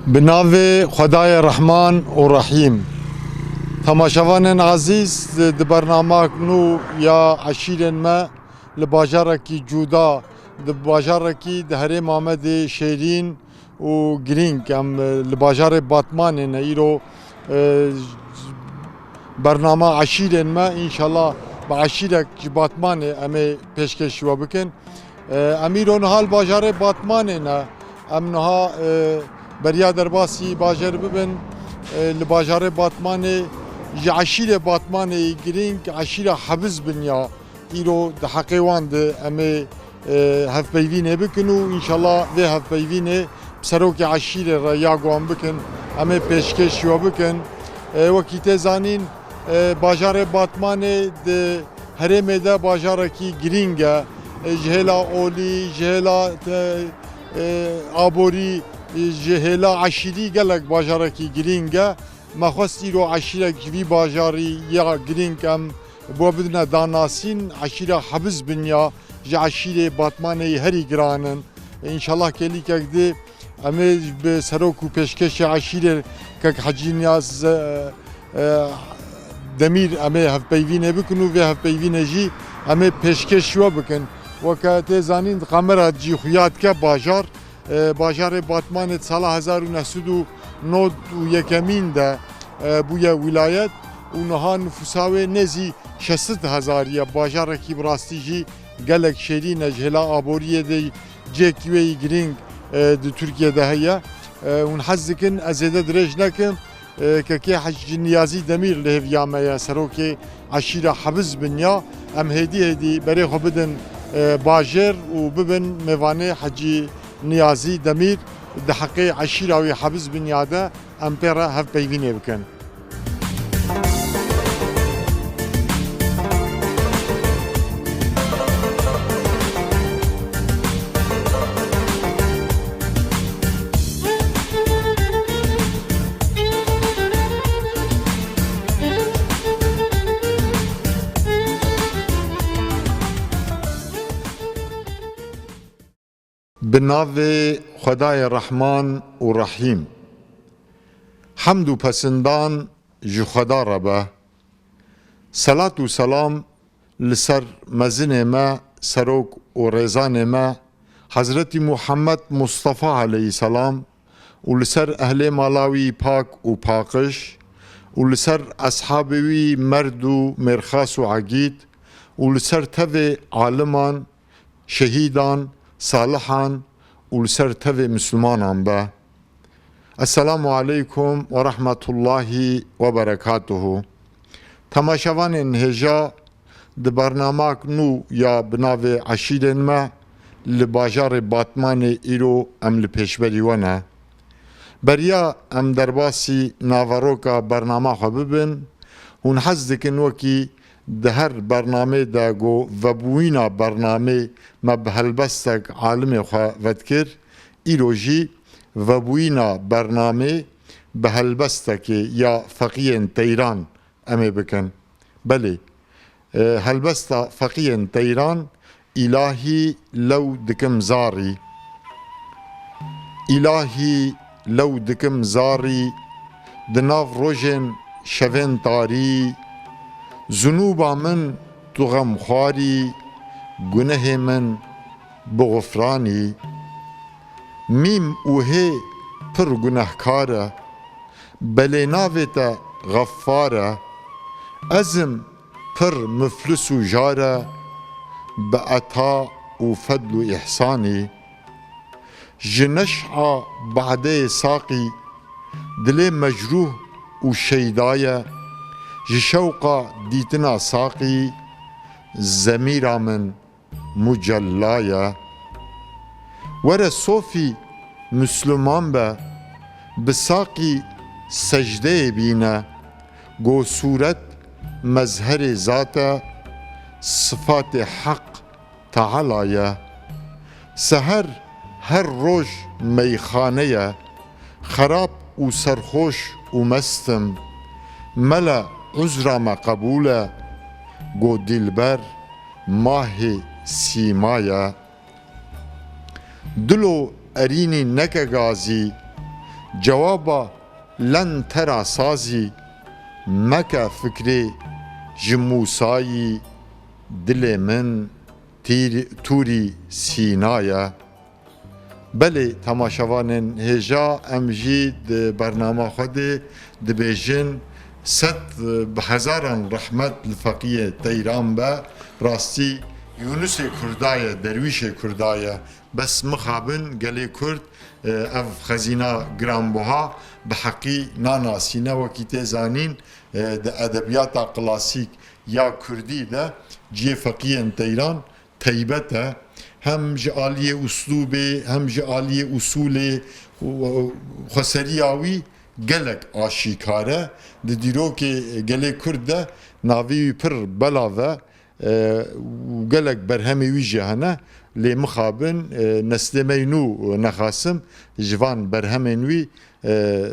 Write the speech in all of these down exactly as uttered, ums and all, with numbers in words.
Bi navê Xwedayê Rehman û Rehîm. Temaşevanên ezîz, di bernamek nû ya eşîrên me li bajarekî cuda, di bajarekî di herêma me dê şêrîn û girîng, em, e, li bajarê Batmanê ne. Îro, e, bernama eşîrên me, înşallah bi eşîrek ji Batmanê em ê pêşkêşî we bikin. E, em îro niha li bajarê Batmanê ne. Em niha, e, beriya derbasî bajêr bibin, e, li bajarê Batmanê ji eşîrê Batmanê yî girîng, eşîra Hebiz bin ya. Îro di heqê wan de em ê, e, hevpeyvînê bikin û înşallah vê hevpeyvînê bi serokê eşîrê re ya ku em bikin, em ê pêşkêşî we bikin. E, wekî tê zanîn, e, bajarê Batmanê di herêmê de bajarekî girîng e. E, ji hêla olî, ji hêla, e, e, aborî, e, ji hêla eşîrî gelek bajarekî girîng e. Me xwest îro eşîrek ji vî bajarî ya girîng em bo bidine danasîn, eşîra Hebiz bin ya ji eşîrê Batmanê yî herî giran in. Înşallah kêlîkek dê em ê bi serok û pêşkêşê eşîrê kek Hecî Niyaz, e, e, Demîr em ê hevpeyvînê bikin û vê hevpeyvînê jî em ê pêşkêş we bikin. Weke tê zanîn, di kamera cî xuya dike bajar. E, bajarê Batmanê di sala hezar û neh sed û nod û yekemîn de, e, bûye wîlayet û niha nifûsa wê nêzî şeş sed hezarî ye. Bajarekî bi rastî jî gelek şêrîn e, ji hêla aboriyê de cihekî wê yî girîng, e, di Tirkiyê de heye. E, hûn hez dikin ez zêde dirêj nekim. E, kekê Hecî Niyazî Demîr li hêviya me ye, serokê eşîra Hebiz bin ya. Em hêdî hêdî berê xwe bidin, e, bajêr û bibin mêvanê Hecî Niyazî Demîr, di heqê eşîra wî Hebiz bin ya de em pê re hevpeyvînê bikin. Bi navê Xwedayê Rehman û Rehîm. Hemd û pesindan ji Xweda re be. Selat û selam li ser mezinê me, serok û rêzanê me, Hezretî Muhammed Mustafa aleyhisselam û li ser ehlê mala wî pak û paqij û li ser eshabê wî merd û mêrxas û egîd û li ser tevê aliman, şehîdan, salihan û li ser tevê mislimanan be. Esselamu aleykum ve rahmetullahi ve berekatuhu. Temaşevanên hêja, di bernamak nû ya bi navê Eşîrên Me li bajarê Batmanê îro em li pêşberî we ne. Beriya em derbasî naveroka bernama xwe bibin, hûn hez dikin wekî di her bernamê de ku vebûyîna bernamê me bi helbestek alimê xwe vedikir, îro jî vebûyîna bernamê bi helbestekê ya Feqiyên Teyran em ê bikin. Belê, e, helbesta Feqiyên Teyran, Îlahî lew dikim zarî. Îlahî lew dikim zarî, di nav rojên şevên tarî, zunûba min tu xemxwarî, gunehê min bi xufranî. Mîm û hê pir gunehkar e, belê navê te Xeffar e. Ez im pir muflis û jar e, bi eta û fedl û îhsanî. Ji neş'a badeyê saqî, dilê mecrûh û şeyda ye. Ji şewqa dîtina saqî, zemîra min mucella ye. Were sofî Misliman be, bi saqî secdeyê bîne, go sûret mezherê zat e, sifatê Heq Teala ye. Seher her roj meyxane ye, xerab û serxoş û mest im. Mele uzra me qebûl e, go dîlber mahê sîma ye. Dilo erînî neke gazî, Cewaba len tera sazî meke fikrê ji Mûsayî dilê min tîr-, Tûrî Sîna ye. Belê, temaşevanên hêja, em jî di bernama xwe de dibêjin, sed bi hezaran rehmet li Feqiyê Teyran be. Rastî Yûnusê Kurda ye, derwîşê Kurda ye. Bes mixabin gelê Kurd, e, ev xezîna giranbuha bi heqî nanasîne. Wekî tê zanîn, e, di edebiyata klasîk ya Kurdî de cihê Feqiyên Teyran teybet e. Hem ji aliyê uslûbê, hem ji aliyê usûlê û xweseriya wî gelek aşîkar e. Di dîrokê gelê Kurd de navê wî pir belav e, e, û gelek berhemê wî jî hene. Lê mixabin, e, neslê me yî nû nexasim ji van berhemên wî, e,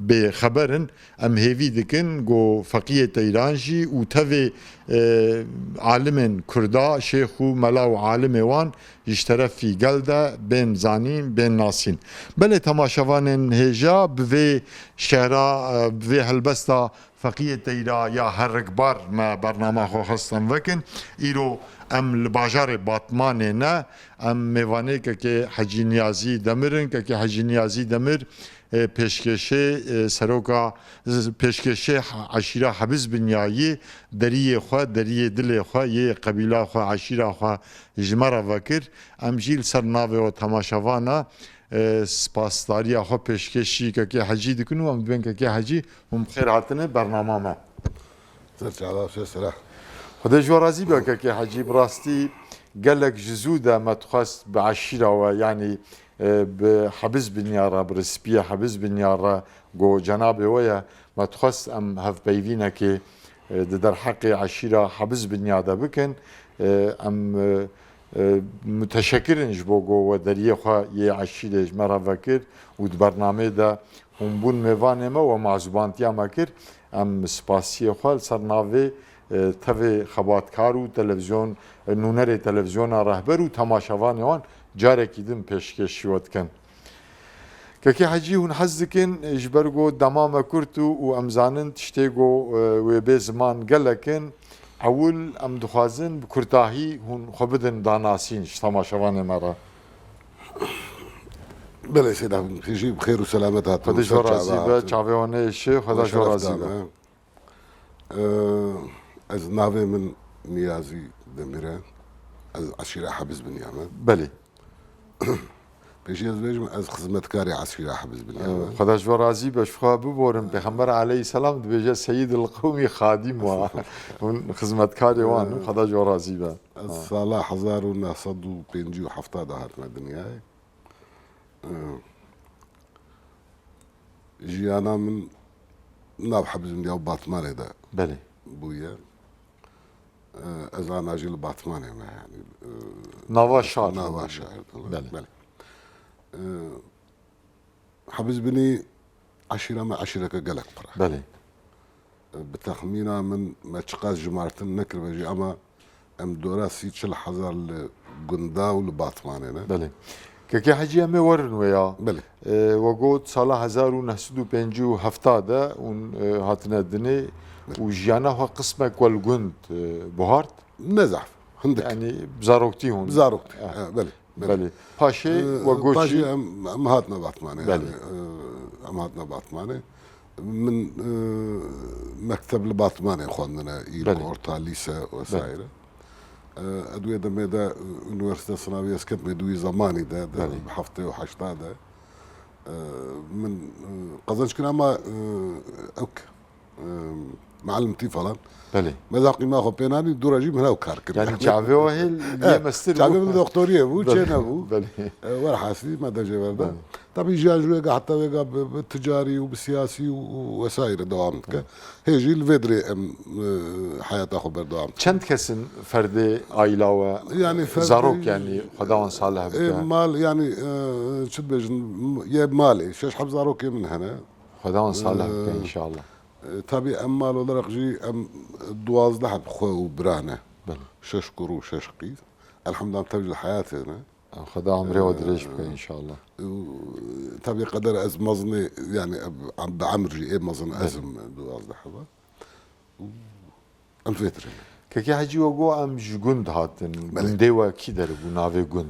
bêxeber in. Em hêvî dikin ku Feqiyê Teyran jî û tevê, e, alimên Kurda, şêx û mela û alimê wan ji terefî gel de bên zanîn, bên nasîn. Belê temaşevanên hêja bi vê şehra, e, bi vê helbesta Feqiyê Teyra ya herikbar me bernama xwe xistin vekin. Îro em li bajarê Batmanê ne, em mêvanê kekê Hecî Niyazî Demir in. Kekê Hecî Niyazî Demir, e, pêşkêşê, e, seroka, z-, pêşkêşê ha-, eşîra Hebiz Binyayî deriyê xwe, deriyê dilê xwe, yê qebîla xwe, eşîra xwe ji me re vekir. Em jî li ser navê we temaşevana, e, spasdariya xwe pêşkêşî kekê Hecî dikin û em dibên kekê Hecî hûn bi xêr hatine bernama me. Ser çava, ser sera. Xwedê ji we razî be kekê Hecî. Bi rastî gelek ji zû de me dixwest bi eşîra we, yanî, e, bi Hebiz Binya re, bi rispiya Hebiz Binya re ku cenabê we ye, me dixwest em hevpeyvînekê, e, di derheqê eşîra Hebiz Binya de bikin. E, em, e, e, muteşekir in ji bo ku we deriyê xwe yê eşîrê ji me re vekir û di bernameyê de hûn bûn mêvanê me, we mazûbantiya me kir. Em spasiyê xwe li ser navê, e, tevê xebatkar û televizyon, e, nûnerê televizyona Rehber û temaşevanê wan carekî din pêşkêşî we dikin. Kekê Hecî, hûn hez dikin, e, ji ber ku dema me kurt û, û em zanin tiştê ku, e, wê bê ziman gelek in, ewil em dixwazin bi kurtahî hûn xwe bidin danasîn ji temaşevanê me re. Belê, Seyda, hûn jî bi xêr û selamet hatin. Xwedê ji we razî be, çavê we neyêşe, Xweda ji we razî be. Ee, ez navê min Niyazî Demir e. Ez eşîra Hebiz Binya me. Belê. Pêşî ez bêjim, ez xizmetkarê eşîra Hebiz Binya me. Xweda ji we razî be, ji xwe biborin. Pêxember aleyhisselam dibêje, "Seyyidil qewmî xadîm wa." Hûn xizmetkarê wan in, Xweda ji we razî be. Ez sala hezar û neh sed û pêncî û hefta de hatime dinyayê. Ee, Jiyana min nav Hebzûndiya û Batmanê de Belê. Bûye. Ee, ez ana jî li Batmanê me, yanî, e, Nava şar. Nava şar, Belê. Belê. Ee, Hebzbinî eşîra me eşîreke gelek pir e. Belê. Bi texmîna min me çiqas jimartin nekiribe jî, ama em dora sî çil hezar li gunda û li Batmanê ne. Belê. Kekê Hecî, em ê werin wê ya. Belê. E, we got sala hezar û neh sed û pêncî û heft de hûn, e, hatine dinê Belê. û jiyana xwe qismek we li gund, e, buhart? Ne zehf, hindik. Yanî bi zaroktî hûn? Bi zaroktî, Eh. e, belê. Belê. Belê. Paşê Ee, we goçî paşê em, em hatine Batmanê, Belê. yani, e, em hatine Batmanê. Min, e, mekteb li Batmanê xwendine, îlk, Belê. orta, lîse vesaire. Belê. E, ez wê demê de, e, Üniversite Sınavı Yezkent Medûyî Zamanî de, de Belê. bi heftê û heşta de, e, min, e, qazanç kir ama, e, ewk, e, muallimtî falan. Belê. Me zaf qîma xwe pê nanî, dûra jî min ew kar kir. Yani çavê we hê li yê mestir Çavê bû. min doktoriyê bû, Belê. çê nebû. Belê. E, werhasilî me de jê verda. Belê. Tabî jiyan ji wêga heta wêga bi, bi ticarî û bi siyasî û, û vesaire dewam dike. Hê jî li vê dirê em, e, heyata xwe berdewam dikin. Çend kes in ferdê aîla we? Yani ferdê Zarok yani, Xweda wan salih bike. E, mal yani, e, çi dibêjin, yê malê, şeş heb zarokê min hene. Xweda wan salih bike Ee, înşallah. E, tabî em mal olarak jî em duwazdeh bi xwe û bira ne. Belê. Şeş kur û şeş qîz. Elhamdülillah tev ji heyatê ne. Xweda emrê we dirêj bike inşallah. Û tabî qeder ez mezin ê, yani bi emr jî ê mezin ez im duwazdeh heba. Û em vê tirê ne. Kekê Hecî we got em ji gund hatin. Belê. Gundê we kî deribû navê gund?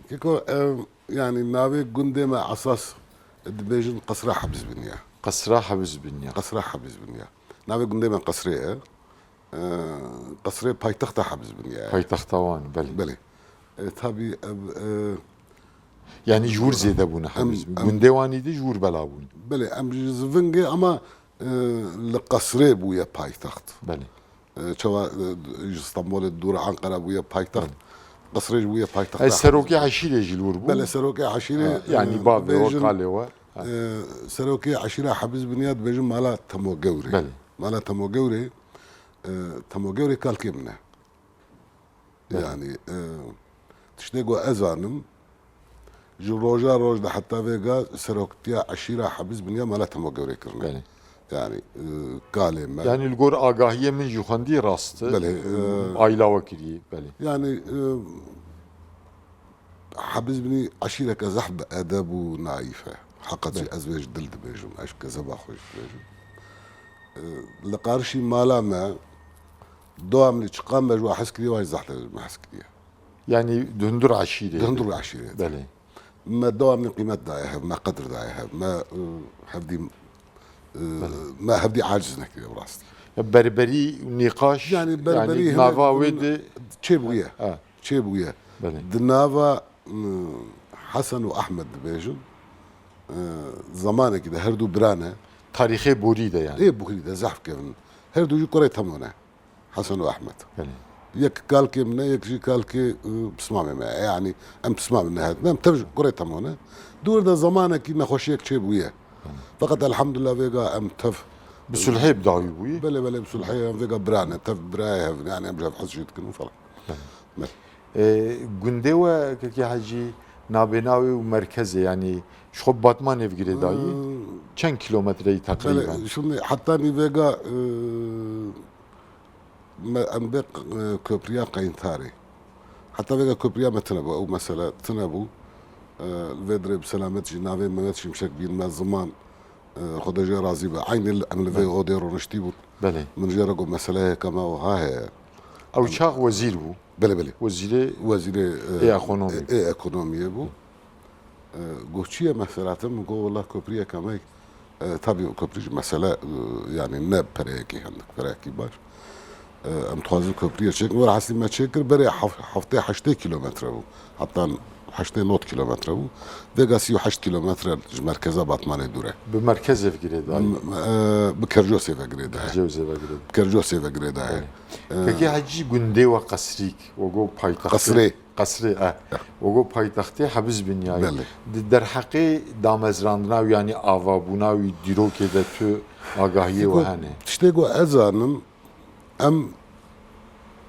Keko, em, yani navê gundê me esas dibêjin Qesra Hebiz Binya. Qesra Hebiz Binya. Qesra Hebiz Binya. Navê gundê me Qesrê ye. E, Qesrê paytexta Hebiz Binya ye. Paytexta wan, belê. Belê. E, tabî ev, e, Yani ji wir zêde bûne em, Hebiz Binya. Em, gundê wan îdî ji wir bela bûn. Belê, em ji Zivingê ama, e, li Qesrê bûye paytext. Belê. E, çawa, e, ji Stenbolê dûra Ankara bûye paytext. Belê. Qesrê jî bûye paytexta. E, serokê eşîrê jî li wir bû. Belê, serokê eşîrê, ha, yani e, bavê we, dibêjin, kalê we. Ha. E, serokê eşîra Hebiz Binya dibêjin mala Temo Gewrê. Belê. Mala Temo Gewrê, e, Temo Gewrê kalkê min e. Belê. Yani, e, tiştê ku ez zanim, ji roja roj de heta vêga seroktiya eşîra Hebiz Binya mala Temo Gewrê kirine. Belê. Yani, e, kalê me. Yani li gor agahiyê min jî xwendî rast e. Belê, e, Aîla we kirî, belê. Yani, e, Hebiz Binî eşîreke zehf bi edeb û naîf e. Heqet jî, belê, ez vê ji dil dibêjim, ez ji kezeba xwe jî dibêjim. E, li qarşî mala me, dowa min çiqa me ji we hez kiriye, wan jî zehf me hez kiriye. Yani di hundir eşîrê. Di hundir eşîrê. Belê. Me dowa min qîmet daye hev, me qedir daye hev, me, e, hevdî, e, belê, me hevdî aciz nekiriye bi rastî. Ya berberî û nîqaş, yani berberî, yani heme nava wê de çêbûye. Ha. Çêbûye. Belê. Di nava, m, Hesen û Ehmed dibêjin, e, zamanekî de her du bira ne. Tarîxê borî de yani. Ê borî de zehf kevin. Her du jî kurê Temo ne. Hesen û Ehmed. Belê. Yek kalkê min e, yek jî kalkê, e, pismamê me. Yani em pismamê nehatine, em tev ji kurê Temo ne. Di wir de zamanekî nexweşiyek çêbûye. Belê. Feqet elhamdulillah vêga em tev bi sulhê bi dawî bûye. Belê, belê, bi sulhê em vêga bira ne, tev birayê hev in. Yani em ji hev hez jî dikin û falan. Belê. Belê. E, gundê we, Kekê Hecî, nabêna wê û merkezê, yanî ji xwe bi Batmanê ve girêdayî, hmm, çend kîlometre yî teqrîben? Belê, şimdi heta nîvêga, e, me, em bê, e, köprüya Qeyntarê. Heta vêga köprüya me tune bû, ew mesele tune bû. E, li vê dirê bi selamet jî navê Mehmet Şimşek bîn me ziman, e, Xwedê jê razî be. Eynî em li vê, belê, odê rûniştî bûn. Belê. Min jê re got, meseleyeke me wiha heye. Ew çax wezîr bû. Belê, belê. Wezîrê, wezîrê, e, ê ekonomî, ê ekonomiyê bû. E, got, çi ye mesela te? Min got, wela köprüyeke me, e, tabî o köprü jî mesele, e, yani ne pereyekî hindik, pereyekî baş. E, em dixwazin köprüyê çêkin. Wela heslî me çêkir, berê hef-, heftê heştê kîlometre bû. Heta heştê not kîlometre bû. Vêga sî û heşt kîlometre ji merkeza Batmanê dûr e. Bi merkezê ve girêdayî? M-, e, bi Kercosê ve girêdayî. Kercosê ve girêdayî. Kercosê ve girêdayî. Belê. E, Pekî Hecî gundê we Qesrîk, we got paytextê. Qesrê. Qesrê, e. Ya. We got paytextê Hebiz Binyayî. Belê. Di derheqê damezrandina wî, yanî avabûna wî, dîrokê de tu agahiyê we hene? Tiştê ku ez zanim, em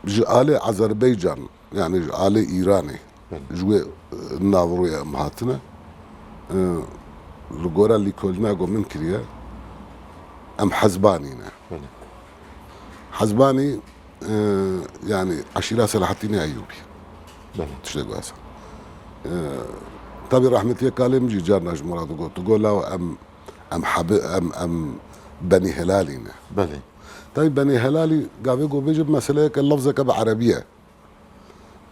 ji alê Azerbaycan, yani ji alê Îranê, belê, ji wê, e, navroyê em hatine. E, li gora lîkolîna ku min kiriye, em Hezbanî ne. Belê. Hezbanî, e, yani eşîra Selahattînê Eyûbî. Belê. Tiştê ku ez. E, tabî rahmetiyê kalê min jî carna ji min re digot. Digot, law em, em hebi-, em, em Benî Helalî ne. Belê. Tabî Benî Helalî gavê ku bêje meseleyeke lafzeke bi erebî ye.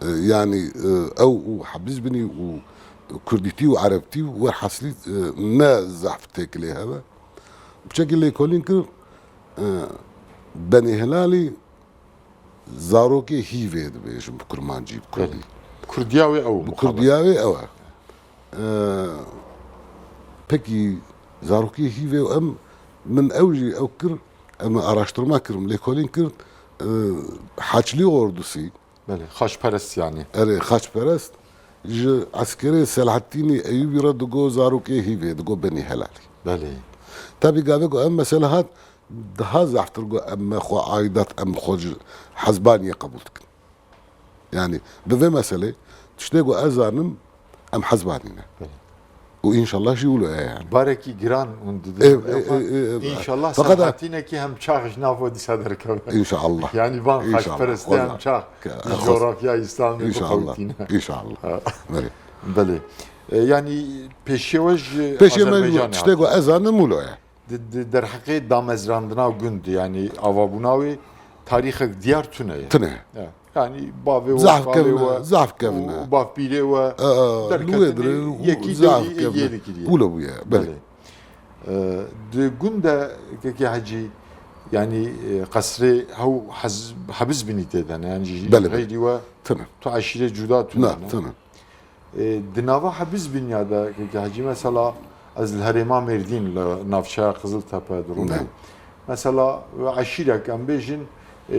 E, yani, e, ew û Hebiz Binî û kurdîtî û erebtî û werheslî, e, ne zehf têkilê hebe. Piçekî lêkolîn kir, e, Benî Helalî zarokê hîvê dibêjin bi kurmancî, bi kurdî. Belê. Kurdiya wê ew e. Bi kurdiya wê ew e. E, pekî zarokê hîvê em, min ew jî ew kir, em araştirma kirim, lêkolîn kir, e, Haçlî Ordusî. Belê, xaçperest yani. Erê, xaçperest. Ji eskerê Selahattînê Eyûbî re digo zarokê hîvê, digo Benî Helalî. Belê. Tabî gavê ku ev mesele hat, daha zehftir got em me xwe aidat, em xwe ji Hezbaniyê qebûl dikin. Yani bi vê meselê tiştê ku ez zanim, em Hezbanî ne. Belê. Û înşallah jî wilo ye yani. Barekî giran hûn didin. Ê, ê, ê, ê, ê. Înşallah Selahattînekî hem çax ji nav we dîsa derkeve. Înşallah. Yani van xaçperestê hem çax ji coğrafya Îslamê bixewitîne. Înşallah. Ha. Belê. Belê. E, yanî pêşiye we ji Pêşiye me Azerbaycanê tiştê ku hatiye. Ez zanim wilo ye. Di, di derheqê damezrandina gund, yanî avabûna wê tarîxek diyar tune ye. Tune. Ya. Yanî bavê we, Zehf kalê kevine, we, zehf kevine. û bavpîrê we Aa, derketine lû wê dire, yekî zehf dêrî kevine. êgiyê dikiriye. Wilo bûye, belê. Belê. E, di gund de kekê Hecî, yanî e, qesrê hew hez-, hebiz binî tê de ne, yanî ji Belê, belê. xeyrî we Tune. tu eşîrê cuda tune Na, ne? tune. E, di nava hebiz binya de kekê Hecî, mesela ez li herêma Mêrdîn li navçeya Qiziltepe dironim. Ne. Mesela eşîrek em bêjin, e,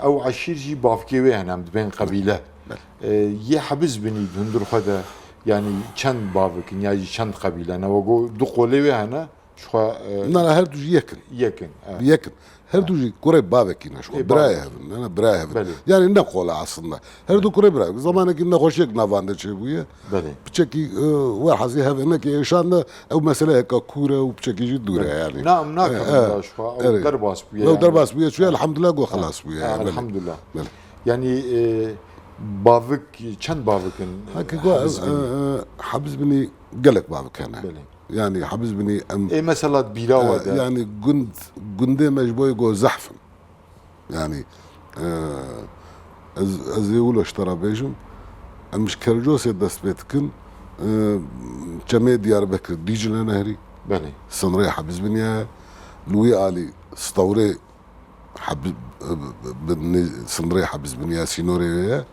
ew eşîr jî bavkê wê hene, em dibên qebîle. Belê. E, yê hebiz binî di hundir xwe de, yanî çend bavik in ya jî çend qebîle ne? Wego du qolê wê hene, ji xwe e, Na, na, her du jî yek in. Yekin. Evet. Yek in. Her du jî kurê bavekî ne, ji xwe Ê, birayê bavekî. hev in, ne, ne, birayê hev in. Belê. Yanî ne qol e aslında. Her du kurê birayê. Zamanekî nexweşiyek navande çêbûye. Belê. Piçekî e, werhezî hev e, ne ki êşan de ew meseleyeka kûr e û piçekî jî dûr e yanî. Na, em nakin E, e, da ji xwe. evet. Ew derbas bûye. Ew yanî. derbas bûye, çûye, elhamdulillah, go xelas bûye. Ha, Belê. elhamdulillah. Belê. Yanî e, bavik, çend bavik in? Haki e, go hebiz e, binî? e, hebiz binî gelek bavik hene. Belê. Yanî hebiz binî em Ê mesela di bîra e, we de. yanî gund gundê me ji bo go zehf in. Yanî e, ez ez ê wilo ji te re bêjim. Em ji Kercosê dest pê dikin. E, çemê Diyarbekir Dîcle Nehrî. Belê. Sinrê hebiz binî ye. Li wî alî Stewrê hebi-, bi nê-, sinrê hebiz binî ye, sînorê wê ye.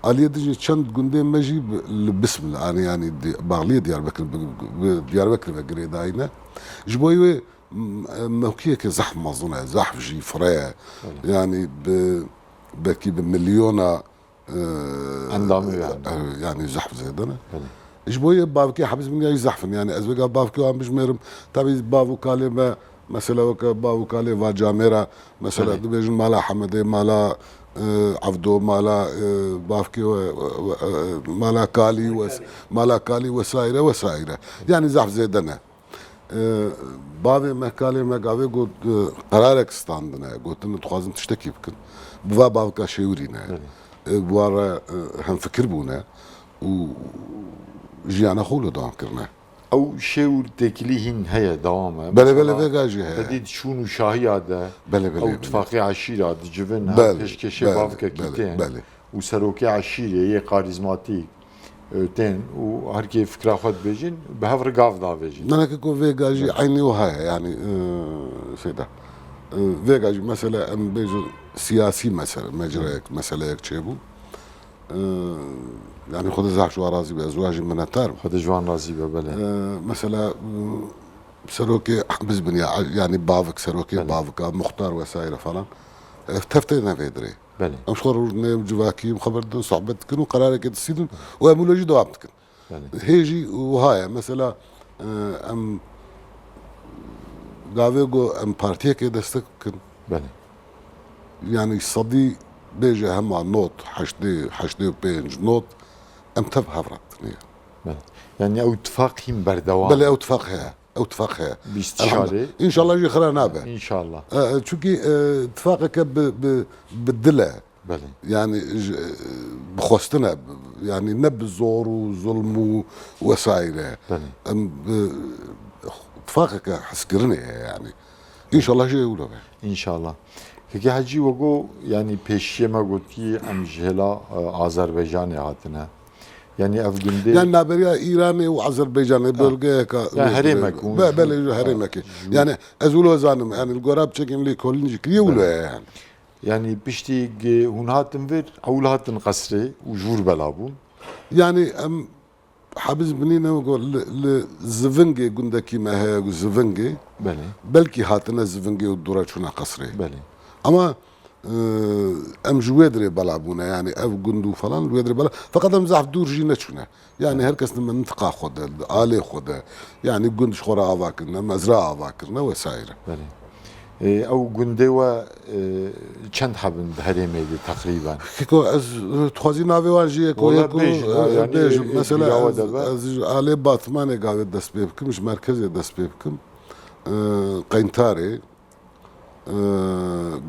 Aliyê din jî çend gundê me jî bi, li Bismil, anî yanî di-, baxliyê Diyarbekir, bi, bi Diyarbekir ve girêdayî ne. Ji bo wê m-, mewkiyeke zehf mezin e, zehf jî fire ye. Yanî bi, belkî bi milyona e, Endamê yani. e, yanî zehf zêde ne. Belê. Ji bo yê bavkê hebiz binî ye zehf in. Yanî ez vêga bavkê wan bijmêrim. Tabî bav û kalê me, mesela weke bav û kalê va camêra, mesela Belê. dibêjin mala Hemedê, mala e, Evdo, mala e, bavkê we, we, we, e, mala Kalî, wes-, mala Kalî vesaire vesaire. Yanî zehf zêde ne. E, bavê me, kalê me gavê got, e, qerarek standine, gotin dixwazin tiştekî bikin. Bi va bavka şêwirî ne. E, bi wan re e, hemfikir bûne û jiyana xwe wilo dewam kirine. Ew şêwir têkilî hîn heye, dewam e. Belê, belê, Mesela, vêga jî heye. Te dî diçûn û şahiya de, Belê, belê, ew belê. tifaqê eşîra dicivin, ha, Belê, pêşkêşê belê, bavkekî belê, tên. belê. Û serokê eşîrê yê karîzmatîk e, tên û her kê fikra xwe dibêjin, bi hev re gav davêjin. Nana ke ku vêga jî eynî wiha ye, yanî e, şeyda. E, vêga jî mesela em bêjin siyasî mesele, mecrayek, meseleyek çêbû. E, yanî Xwedê zehf ji wan razî be, ez wan jî minetdar im. Xwedê ji wan razî be, belê. E, mesela e, serokê hebiz binî ye, yanî bavik, serokê Belê. Bavika, muxtar vesaire falan. E, tev têne vê dirê. Belê. Em ji xwe rûnê civakî em xeber didin, sohbet dikin û qerareke disînin û em wilo jî dewam dikin. Belê. Hê jî wiha ye. Mesela e, em gavê ku em partiyekê destek bikin. Belê. Yanî sedî bêje hema not, heştê, heştê û pênc not, em tev hev re dikin. Belê. Yani ew tifaq hîn berdewam. Belê ew tifaq heye. Ew tifaq heye. Bîst şarê. Înşallah jî xira nabe. Înşallah. E, e, çunkî e, tifaqeke bi, bi, bi dil e. Belê. Yani ji- e, bi xwestin e. Yani ne bi zor û zulm û wesaire. Belê. Em bi tifaqeke hizkirinê ye yani. Înşallah jî wilo be. Înşallah. Kekê Hecî, wego yani pêşiyê me gotî em ji hêla e, Azerbaycanê hatine. Yani ev gundê Yani naberiya Îranê û Azerbaycanê bölgeyeka Yani herêmek û Be- belê ji herêmekê. Yani ez wilo zanim, yani li gora piçekê em lêkolîn jî kiriye wilo ye yani. Yani piştî ge hûn hatin vir, ewil hatin qesrê û ji vir bela bûn. Yani em hebiz binî ne ku li, li zivingê gundekî me heye ku zivingê Belê. belkî hatine zivingê û dûre çûne qesrê. Belê. Ama e, em ji wê dirê bela bûne, yani ev gund û falan li wê dirê bela. Feqet em zehf dûr jî neçûne. Yani her kes li mintiqa xwe de, li alê xwe de. Yani gund ji xwe re ava kirine, mezra ava kirine vesaire. Belê. E, ew gundê we e, çend hebin di herêmê de teqrîben? Keko ez e, dixwazî navê wan jî yeko Wala yeko bêjin, ha, e, yani, bêjim. e, Mesela bîra ez, we de be. ez ji alê Batmanê gavê dest pê bikim, ji merkezê dest pê bikim. E, Qeyntarê, e,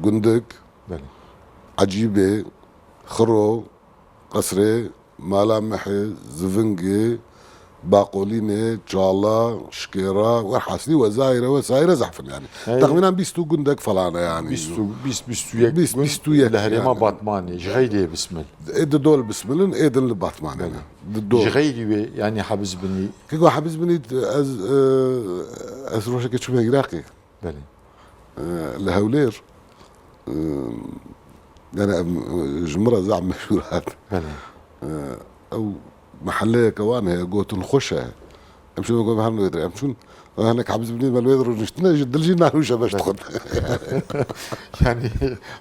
Gundik, Belê. Ecîbê, Xiro, Qesrê, Mala Mihê, Zivingê, Baqolînê, Çala, Şikêra, werhasilî Wezayre, Wesayre zehf in yani. Hey. Texmînen bîst û gundek falan e yani. Bîst û, bîst, bîst û yek Bîst, gund bîst û yek li herêma yani. Batmanê, ji xeyrê bismil. Ê di dol bismilin, ê din li Batmanê Belê. ne. Di dol. Ji xeyrî wê yani Hebizbinî. Kiko Hebizbinî ez, e, ez rojekê çûme Iraqê. Belê. E, li Hewlêr, e, yani em, e, ji min re zaf meşhûr hat. Belê. E, ew mehelleyeke wan heye, gotin xweş e. Em şûn gotin her wê dire. Em çûn, e, hinek Hebizbinî me li wê rojniştine, ji dil jî nanûşe beş dixwin. Yani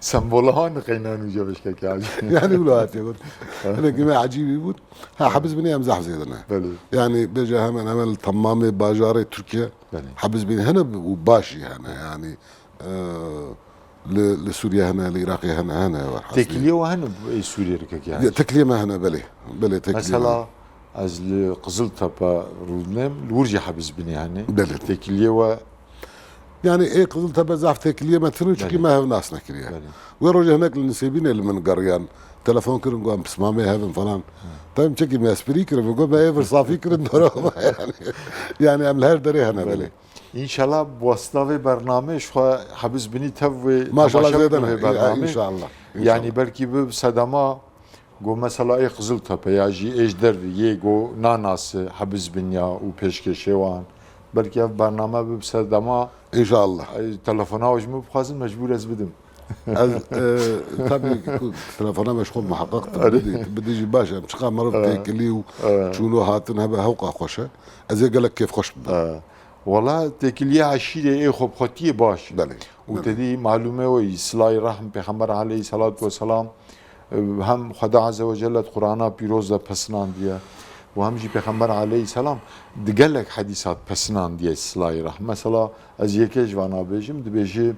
sembola wan qey nanûşe beşkeke acî. Yani wilo hatiye got. Hinek me ecîbî bût. Ha, Hebizbinî em zaf zêde ne. Belê. Yani bêje hemen hemen li temamê bajarê Tirkiye Belê. Hebizbinî hene û baş jî hene. Yani, e, li, li Sûriye hene, li Iraqê hene, hene werhasilî. Têkiliyê we hene ê Sûriyê re kekê Ya, hacî? Têkiliyê me hene, belê. Belê, têkiliyê Mesela me. ez li Qiziltepe rûdinem, li wir jî Hebizbinî hene. Belê. Têkiliyê we Yani ê Qiziltepe zaf têkiliyê me tune, çunkî Belê. me hev nas nekiriye. Belê. Wê rojê hinek li Nisêbînê li min geriyan. Telefon kirin, got, "Em pismamê hev in," falan. Tabii çekî me esprî kirin, got, "Me ê vir safî kirin, dora me." Yani, yani em li her derê hene Belê. belê. Înşallah bi wesita vê bernameyê ji xwe Hebizbinî tev wê Maşallah temaşe zêde bikin ne. vê bernameyê. Înşallah. Înşallah. Yani belkî bi sedema Got, mesela ê Qiziltepe ya jî ê ji derve yê got nanase Hebizbinî û pêşkêşê wan. Belkî ev bername bibe ser dema, Înşallah. e, telefona we ji min bixwazin, mecbûr ez bidim. Ez, e, tabii ku telefona me ji xwe muheqeq tu Erê. bidî, tu bidî jî baş e. Em çiqa meriv Erê. têkilî û Erê. çûn û hatin hebe hewqa xweş e. Ez ê gelek kêfxweş bibim. Erê. Wela têkiliyê eşîrê ê xwebxwetiyê baş e. Belê, Û belê. te dî malûm e wê, silay rehm Pêxember aleyhisselatu vesselam, e, hem Xweda Azze ve Celle di Qur'ana pîroz de pesinandiye û hem jî Pêxember aleyhisselam di gelek hedîsat pesinandiye silay rehm. Mesela ez yekê ji vana bêjim, dibêje,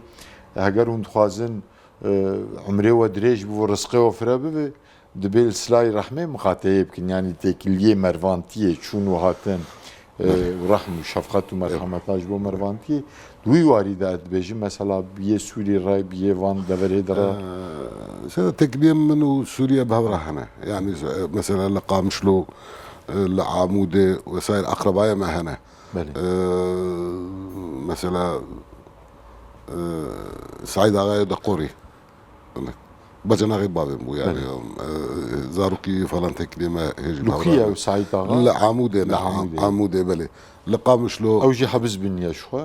heger hûn dixwazin, e, umrê we dirêj bibe, rizqê we fire bibe, Dibê li silay rehmê miqateyê bikin, yanî têkiliyê mervantiyê, çûn û hatin, e, Belê. û rehm û şefqet û Belê. merhameta ji bo mervantiyê. Di wî warî de ez dibêjim, mesela bi yê Sûrî re, bi yê van deverê de re. Ee, sede têkiliyê min û Sûriye bi hev re hene. Yanî, e, mesela li Qamişlo, e, li Amûdê vesaire akrabaya me hene. Belê. E, mesela, e, Seîd Axayê Deqorî. Bacanağê bavê bû yani. Belê. E, zarokî falan têkiliyê me hêjî Li ku ye ew Seîd Axa? Li Amûdê ne. Li Amûdê. Amûdê, belê. Li Qamişlo. Ew jî hebiz biniye ji xwe?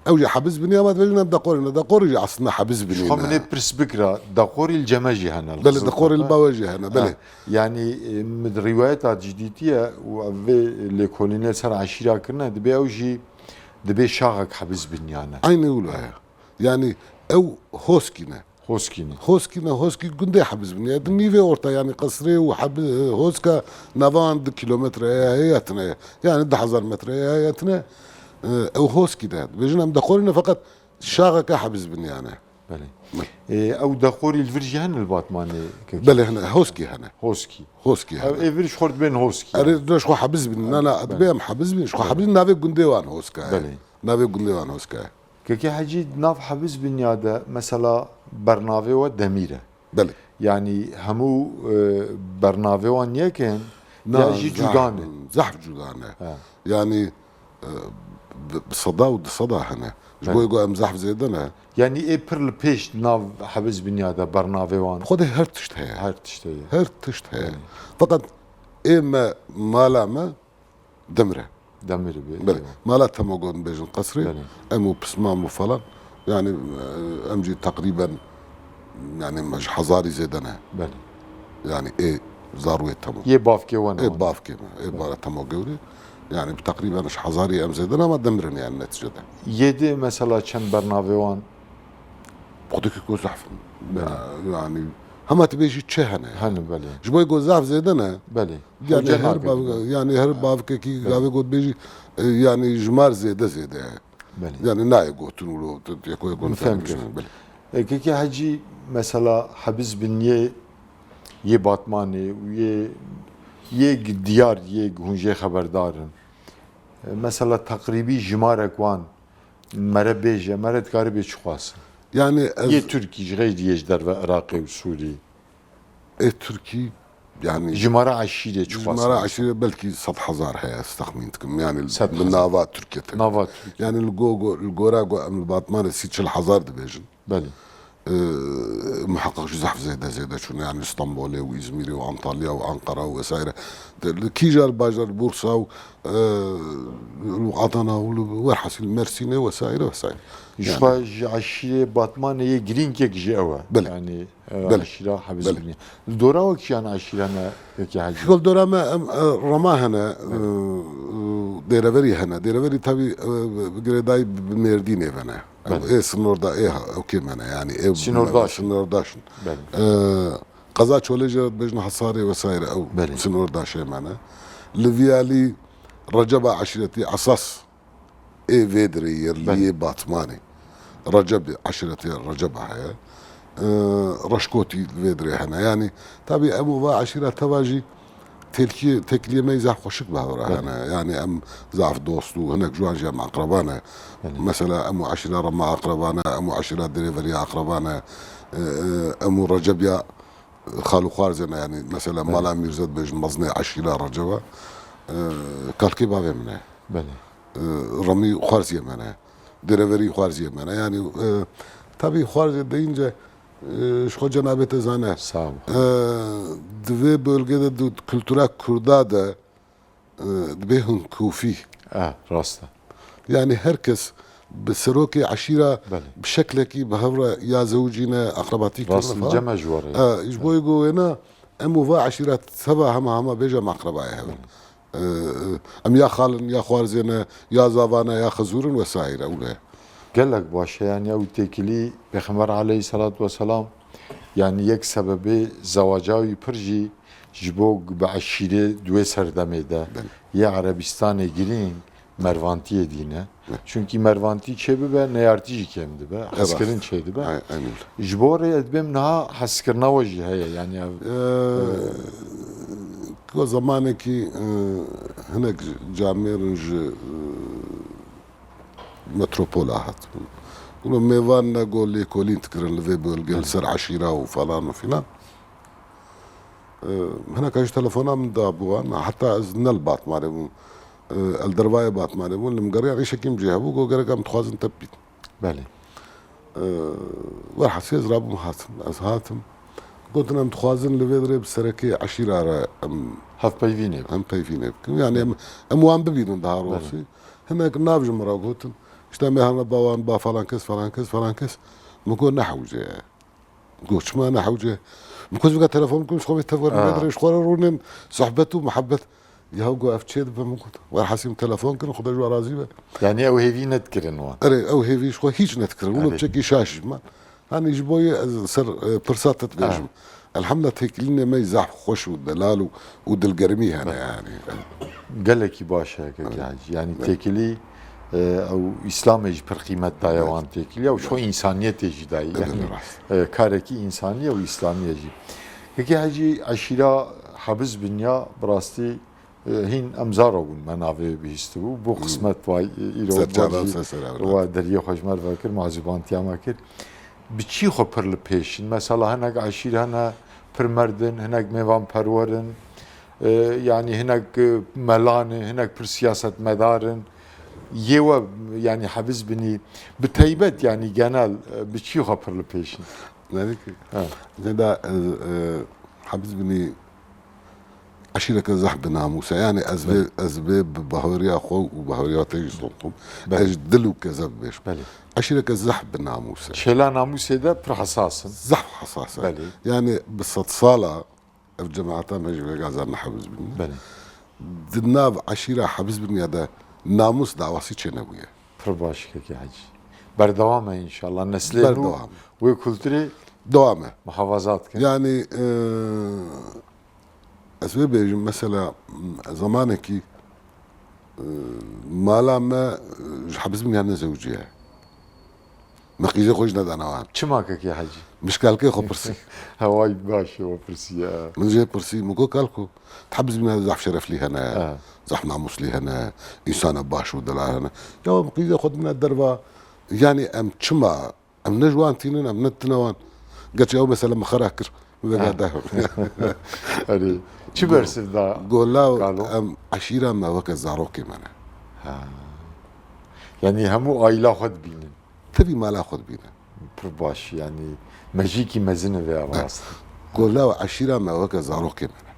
Ew jî hebiz biniye, ama dibêjin em Deqorî ne. Deqorî jî aslında hebiz biniye. Ji xwe min ê pirs bikira. Deqorî li Ceme jî hene. Belê, Deqorî li Bawe jî hene, belê. Ha. Yani, e, min rîwayeta cidîtiye û ev vê lêkolînê ser eşîra kirine, dibê ew jî, dibê şaxek hebiz biniyane. Aynı wilo heye. Yani ew Hoskî ne. Hoskî ne. Hoskî ne, Hoskî gundê hebiz bûn. Ya di nîvê orta, yani qesrê û hebi-, Hoska navan du kilometre heye, heye tine. Yani du hezar metre heye, heye tine. E, ew Hoskî ne. Dibêjin em Deqorî ne, feqet şaxeke hebiz bûn yani. Belê. Belê. E, ew Deqorî li vir jî hene li Batmanê? Belê hene, Hoskî hene. Hoskî. Hoskî Ev hene. Ê vir ji xwe dibên Hoskî. Erê, yani. Dibê ji xwe hebiz bûn. Na, na, Belê. dibê em hebiz bûn. Ji xwe Belê. hebiz navê gundê wan Hoska ye. Belê. Navê gundê wan Hoska ye. Kekê Hecî, di nav hebiz binya de, mesela, bernavê we demîr e. Belê. Yanî hemû, e, bernavê wan yek in, Na, ya jî zehf, cuda ne? Zehf cuda ne. Ha. Yanî, e, bi, bi seda û du seda hene. Ji Belê. bo ku em zehf zêde ne. Yanî ê pir li pêş di nav hebiz binya de bernavê wan? Xwedê her tişt heye. Her tişt heye. Her tişt heye. Belê. Feqet ê me, mala me, Demir e. Demir be, Belê. eywa. Mala Temo got bêjin qesrê. Belê. Em û pismam û falan. Yani, e, em jî teqrîben, yani, me ji hezarî zêde ne. Belê. Yani, ê zarûyê Temo. Yê bavkê we ne Ê wan. bavkê me. Ê Belê. bara Temo gewrê. Yani, teqrîben ji hezarî em zêde ne, ama demir in yani neticede. Yê di mesela çend bernavê wan? Xwedî ku zehf in. Belê. Ya, yani, hema tu bêjî çi hene? Hene, belê. Ji bo ku zehf zêde ne. Belê. Yani Hoca her nake bav-, dibe. yani her Ha. bavkekî Belê. gavê got bêjî, e, yani jimar zêde zêde ye. Belê. Yani nayê gotin û lo, tu, tu, yeko yê Min gotin fehm bêjin, kir. belê. E, keke Hecî, mesela hebiz bin yê, yê Batmanê û yê, yê g-, diyar, yê g-, hûn jê xeberdar in. E, mesela teqrîbî jimarek wan mere bêje, mere dikarî bê çiqas? Yani ez Yê Tirkî ji xeyrî yê ji derve Iraqê û Sûrî. Ê Tirkî Yani Jimara eşîrê çiqas jimara e? Eşîrê belkî sed hezar heye, ez texmîn dikim. Yani Sed li hezar. nava Tirkiye te. Nava Tirkiye. Yani li go, go, li gora go em li Batmanê sî çil hezar dibêjin. Belê. Ee, muheqeq jî zehf zêde zêde çûne, yani Stenbolê û Îzmîrê û Antalya û Ankara û vesaire. De, li kîja li bajar Bursa û, e, li Adana û li werhasîl Mersînê vesaire vesaire. Ji xwe ji eşîrê Batmanê yê girîngek ji ew e. Belê. Yani e, Belê. Eşîra Hebiz Belê. Biniya. Li dora we kîjan eşîre ne peki hecî? Gol dora me em, e, Rema hene, e, e, Dêreverî hene. Dêreverî tabî, e, bi girêdayî bi Mêrdînê ve ne. Em Belê. ê sinorda ê ha, ewkê me ne. Yani ê Sinordaş. Sinordaş in. Belê. E, Qeza Çolê jê re dibêjin Hesarê vesaire ew Belê. sinordaşê me ne. Li vî alî Receba eşîretî esas ê vê dirê yê li Belê. yê Batmanê. Recebê, eşîretê Receba heye. Ee, Reşkotî vê dirê hene. Yani tabî em û va eşîra teva jî têlkî, têkiliyê me zaf xweşik bi hev re Belê. hene. Yani em zaf dost û hinek ji wan jî em eqreba ne. Belê. Mesela em û eşîra Rema eqreba ne, em û eşîra Dirêveriya eqreba ne. Ee, e, em û Recebiya xal û xwarzê ne. Yani mesela Mala Mîrze dibêjin mezinê eşîra Receba. Ee, kalkê bavê min e. Belê. E, Remî xwarziyê me ne. Dirêverî xwarziyê me ne. Yani e, tabî xwarzê deyince e, ji xwe cenabê te zane. Sağ ol. E, di vê bölgede di kultura kurda de e, dibê hûn kûfî. E, rast e. Yani her kes bi serokê eşîra Belê. bi şeklekî bi hev re ya zewicîne, eqrebatî kirine Rast falan. cem e ji warê. E, ji bo go wêna em û va eşîra teva hema hema bêje em eqrebayê hev in. E, em ya xal in, ya xwarzê ne, ya zava ne, ya xezûr in vesaire. Ew ne. Gelek baş e, yani ew têkilî Pêxember aleyhissalatu vesselam, yani yek sebebê zewaca wî pir jî ji bo bi eşîrê di wê serdemê de Belê. yê Erebistanê girîng mervantiyê dîne. Çunkî mervantî çêbibe, neyartî jî kêm dibe, hezkirin çêdibe. Ay- Aynen öyle. Ji bo rê ez dibêm niha hezkirina we jî heye, yani ev Ee, Ku zamanekî e, hinek camêrin ji e, metropola hatibûn. Gulo mêvan ne go lêkolîn dikirin li vê bölgê li ser eşîra û falan û filan. E, Hineka jî telefona min da bi wan. Heta ez ne li Batmanê bûm. E, El dervayê Batmanê bûn. Li min geriyan îşekî min jê hebû. Go gerek em dixwazin te bît. Belê. Ee, Werhasî ez rabûm hatim. Ez hatim. Gotin em dixwazin li vê dirê bi serekê eşîra re em Hevpeyvînê. em peyvînê bikin. Yani em, em wan bibînin daha rosî. Hinek nav ji min re gotin. İşte me hana ba wan ba falan kes, falan kes, falan kes. Min got ne hewce ye. Got çima ne hewce ye. Min got vika telefon bikim, ji xwe vê tevger Ha. vê dirê ji xwe re rûnin sohbet û muhabbet. Ya go ev çê dibe min got. Werhasî min telefon kirin, Xuda ji we razî be. Yani ew hêvî nedikirin wan. Erê, ew hêvî ji xwe hîç nedikirin. Wilo Erê. Piçekî şaş jî me. Hani ji bo yê ez ser e, pirsa te dibêjim. Elhamdulillah têkilînê me zaf xweş û delal û, û dilgermî hene yani. Gelekî baş e kekê Hecî. Yani têkilî e, ew Îslamê jî pir qîmet daye wan têkilî. Ew şo însaniyetê jî dayî. Yani rast. e, karekî însanî ye û Îslamî ye jî. Kekê Hecî eşîra Hebiz Binya bi rastî E, hîn em zaro bûn me navê bihîstibû. Bû qismet vay, e, îro Serçava vajî ser ser evlat. Wa deriyê xwe ji me re vekir, mazûbantiya me kir. Bi çî xwe pir li pêş in? Mesela hinek eşîr hene pir merd in, hinek mêvanperwer in, e, yanî hinek, e, melan in, hinek pir siyasetmedar in. Yê we, yanî Hebiz Binî, bi teybet, yanî genel, e, bi çî xwe pir li pêş in? Nerî ki? Ha. Zêda, e, e, Hebiz Binî eşîreke zehf bi namûs e. Yani ez vê, ez vê bi bahweriya xwe û bahweriya te jî son xwim. Belê. Ez ji dil û keze bibêjim. Belê. Eşîreke zehf bi namûs e. Şêla namûsê de pir hesas in. Zehf hesas e. Belê. Yani bi sedsala ev cemaeta me jî vêga zane Hebiz Binî. Belê. Di nav eşîra Hebiz Binî de namûs dawasî çênebûye. Pir baş kekê Hecî. Berdewam e înşallah. Neslê nû Berdewam. wê kulturê Dewam e. muhafaza dikin. Yani e, ez vê bêjim mesela zamanekî e, mala me e, ji Hebiz Binî ne zewciye. Me qîzê xwe jî nedane wan. Çima kekê Hecî? Min ji kalkê xwe pirsî. Heway baş e, we pirsiye. Min jê pirsî, min got kalko. Hebiz Binî zaf şereflî hene, Ha. zaf namûslî hene, însana baş û delal hene. Ya min qîzê xwe dine derva, yani em çima, em ne ji wan tînin, em ne tine wan. Gerçi ew mesele min xera kir. Vega Ha. de. Erê, çi bersiv da Gola Kalo? Em eşîra me weke zarokê me ne. Ha. Yanî hemû aîla xwe dibînin. Tevî mala xwe dibîne. Pir baş, yanî mejîkî mezin e vê ava Ne. rast. Gola û eşîra me weke zarokê me ne.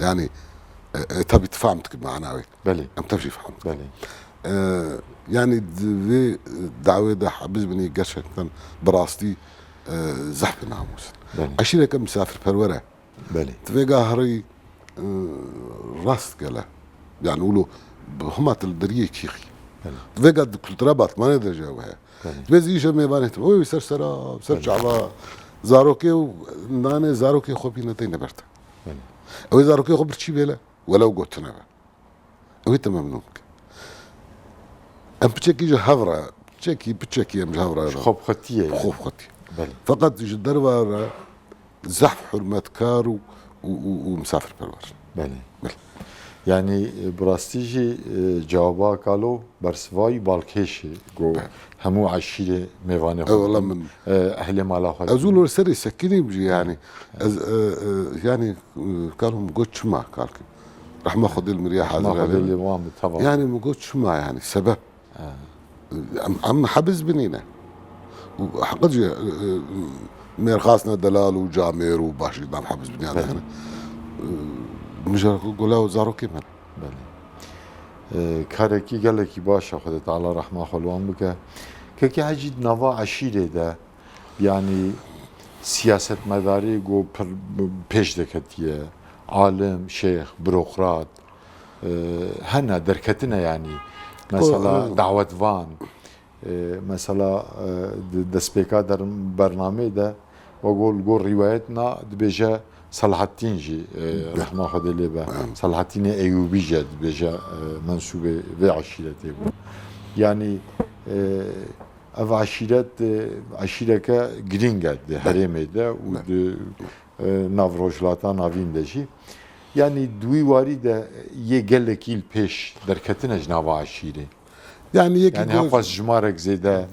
Yanî, e, e, tabî tu fehm dikî mana wê. Belê. Em tev jî fehm dikin. Belê. E, yanî di vê dawê de hebiz binî gerçekten bi rastî, e, zehf bi namûs in. Belê. Eşîreke misafirperwer e. Belê. Di vêga herî, e, rast gele. Yani wilo bi hema til deriyê kîxî. Belê. Di vêga di kultura Batmanê de jî ew heye. Belê. Di vê zî îşe mêvanê tim. Ew ser sera, ser Belê. çava zarokê û nanê zarokê xwe bîne teyne berte. Belê. Ew ê zarokê xwe birçî bêle, welew gotine be. Ew ê te memnûn bike. Em piçekî ji hev re, piçekî, piçekî em ji hev re Ji re. xwe bi xwe tî ye yani. Xwe bi xwe tî. Belê. Feqet ji derve re zehf hurmetkar û, û, û, û misafirperwer. Belê. Belê. Yani, e, bi rastî jî, e, cewaba Kalo bersivayî balkêş e. Go Belê. hemû eşîrê mêvanê xwe Eyvallah dikin. min. E, ehlê mala xwe Ez dikin. û li serê sekinîm jî yani. Ez, e, e, yani, e, Kalo min got çima kalkî. Rehma Xwedê li miriya Rehma hazir Xwedê hebe. lê wan bi teva. Yani min got çima yani sebep. Ha. Em, em hebiz binîne. Û heqet jî, e, e, mêrxasne delal û camêr û başî nav hebiz binîne. Belê. Yani, e, mijara ku gola û zarokê me. Belê. E, karekî gelekî baş e, Xwedê Teala rehma xwe li wan bike. Kekê Hecî di nava eşîrê de, yanî siyasetmedarê ku pir pêş deketiye, alim, şêx, burokrat, e, hene, derketine yanî. Mesela, e, dawetvan, e, mesela, e, di destpêka der-, bernameyê de, we got, li gor rîwayetna dibêje Selahattîn jî, e, Be. rehma Xwedê lê be. Em. Selahattînê Eyûbî jî dibêje, e, mensûbê vê eşîretê bû. Yanî, e, ev eşîret, e, eşîreke girîng e di Be. herêmê de û Be. di e, nav Rojhilata Navîn de jî. Yanî di wî warî de yê gelekî li pêş derketine ji nava eşîrê. Yanî yekî Yanî go- hevqas jimarek zêde.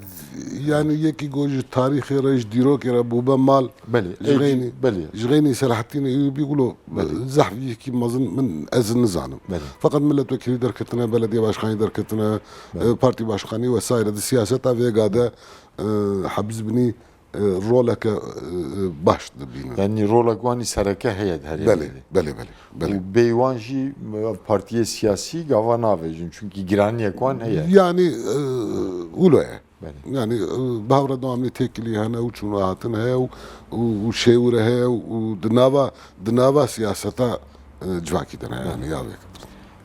Yanî yekî go ji tarîxê re, ji dîrokê re bûbe mal. Belê, Ji ê xeynî, jî, belê. ji xeynî Selahattînê Eyûbî wilo Belê. zehf yekî mezin min ez nizanim. Belê. Feqet milletvekilî derketine, belediye başkanî derketine, Belê. e, partî başkanî vesaire di siyaseta vêga de, e, hebiz binî e, roleke, e, e, baş dibînin. Yanî rolek wan î sereke heye di herêmê Belê, de. belê, belê, belê. Û bêyî wan jî, ev partiyê siyasî gava navêjin, çunkî giraniyek wan heye. Yanî, e, wilo ye. Belê. Yanî, e, bi hev re dewamlî têkilî hene û çûn û hatin heye û, û, û şêwire heye û, û di nava, di nava siyaseta, e, civakî de ne, yanî, Belê. ya vê.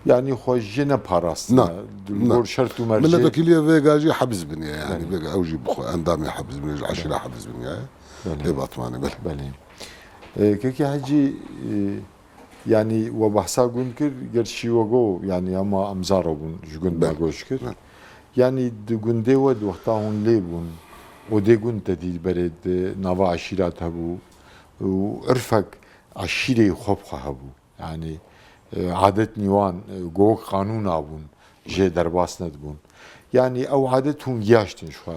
Yanî xwe jê neparastine. Na, Li na. gor şert û mercê. Milletvekiliye vêga jî hebiz biniye, yanî Belê. vêga ew jî bi xwe endamê hebiz biniye, ji eşîra Belê. hebiz biniye. Belê. Lê Batmanê, belê. Belê. E, Kekê Hecî, e, yanî we behsa gund kir, gerçî we got, yanî hema em zaro bûn, ji gund me Belê. göç kir. Belê. Yanî di gundê we di wexta hûn lê bûn, odê gund te dît berê di nava eşîrat hebû û irfek eşîrê xwe bi xwe hebû. Yanî, e, adet nîwan, e, go wek qanûna bûn, jê derbas nedibûn. Yanî ew adet hûn giyaştin ji xwe.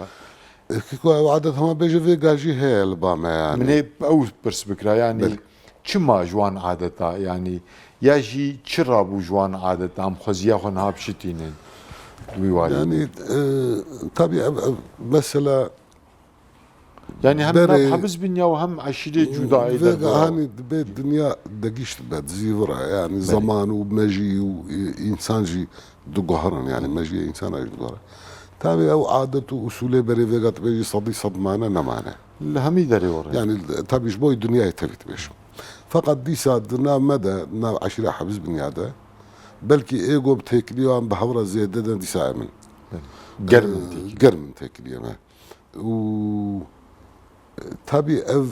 E, kiko ew adet hema bêje vêga jî heye li ba me yanî. Min ê ew pirs bikira, yanî Belê. çima ji wan adeta, yanî ya jî çi rabû ji wan adeta, em xweziya xwe niha biçitînin wî warî? Yanî, e, tabî ev, ev mesela Yanî hem Berê nav hebiz bin ya û hem eşîrê cudayê vêga derdiya. hanî dibê dinya degişt be, dizîvira. Yanî Belê. zeman û mejî û, e, însan jî diguherin. Yanî mejiyê însana jî diguhere. Tabî ew adet û usûlê berê vêga dibêjî sedî sed mane nemane. Li hemî derê were. Yanî tabî ji bo dinyayê tevî dibêjim. Feqet dîsa di nav me de, nav eşîra hebiz binya de, belkî ê go bi têkilî wan bi hev re zêde de dîsa emin. Belê. Germ in Ee, têkilî. germ in têkilî me. Û, e, tabî ev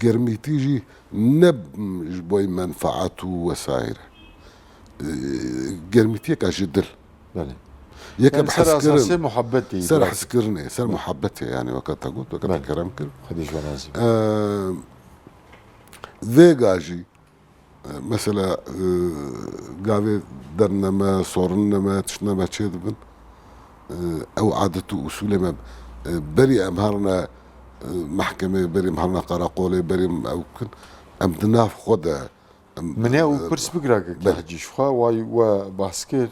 germîtî jî ne ji bo menfaet û wesaîr e. E, germîtiyeke ji dil. Belê. Yeke Yani bi ser hezkirin, esasê muhabbetê ser yî hezkirinê, ser muhabbetê yani weke te got, weke te Belê. kerem kir. Xwedî ji we razî be. E, vêga jî E, mesela, e, gavê derneme, sorineme, tiştneme çê dibin. E, ew adet û usûlê me, e, berî em herine, e, e, mehkemê, berî em herine qereqolê, berî em ew bikin. Em di nav xwe de, em, Min ê ew e, pirs bigire ke belê. Hecî, ji xwe way we behs kir,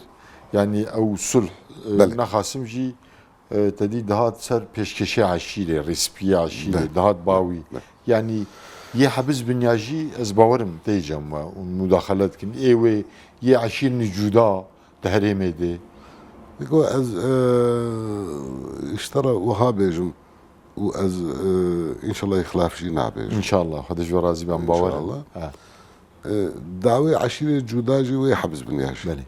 yanî ew sulh, e, Belê. Nexasim jî, e, te dî dihat ser pêşkêşê eşîrê, rêspiyê eşîrê, Belê. Dihat bawî. Belê. Yanî yê hebiz binya jî ez bawerim tê cem we û mudaxele dikin. Ê wê yê eşîrên cuda di herêmê de. Digo ez, e, ji te re wiha bêjim û ez, e, înşallah xilaf jî nabêjim. Înşallah, Xwedê ji we razî be, em bawer in. Înşallah. Ha. E, dawê eşîrê cuda jî wê hebiz binya jî. Belê.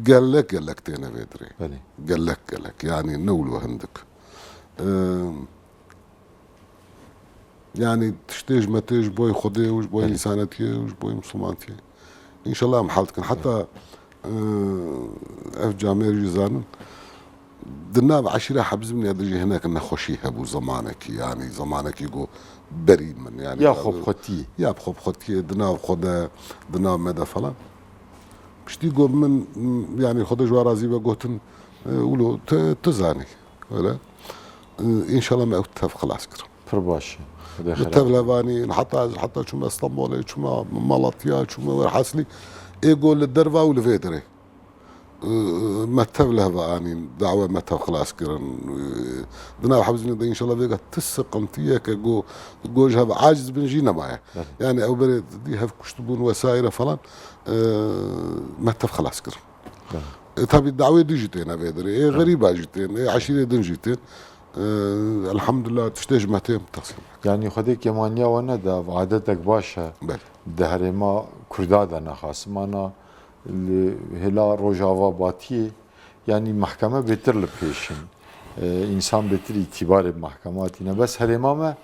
Gelek gelek têne vê dirê. Belê. Gelek gelek. Yanî ne wilo hindik. E, Yanî tiştê ji me tê ji boy Xwedê û ji boy Belê. Însanetiyê û ji boy Mislimantiyê. Înşallah em hel dikin. Heta, e, ev camêr jî zanin, di nav eşîra Hebzimniya de jî hinek nexweşî hebû zemanekî, yanî zemanekî ku berî min, yanî Ya xwe bi xwetiyê. Ya bi xwe bi xwetiyê, di nav xwe de, di nav me de falan. Piştî ku min, yanî Xwedê ji we razî be, gotin, e, wilo tu, tu zanî. Öyle. E, înşallah me ew tev xilas kirin. Pir baş e. Xwedê Li xêr tev be. Levanî, heta ez, heta çûme Stenbolê, çûme Malatya, çûme werhasilî, ê go li derva û li vê derê. Û me tev li heva anîn, dawe me tev xilas kirin. Û di nav hevzînê de înşallah vêga ti siqintiyeke go, go ji hev aciz bin jî nemaye. Evet. Yani ew berê dî hev kuştibûn vesaire falan, e, me tev xilas kirin. Evet. E, tabi dawê din jî têne vê derê. Ê Evet. Xerîba jî tên, ê eşîrê din jî tên. E, elhamdulillah tiştê ji me tê teqsîm. Yani Xwedê kêmaniya we nede, ev adetek baş e. Belê. Di herêma Kurda de nexasim ana li hêla Rojava Batiyê, yani mehkeme bêtir li pêş in. E, însan bêtir îtîbarê bi mehkema tîne. Bes herêma me,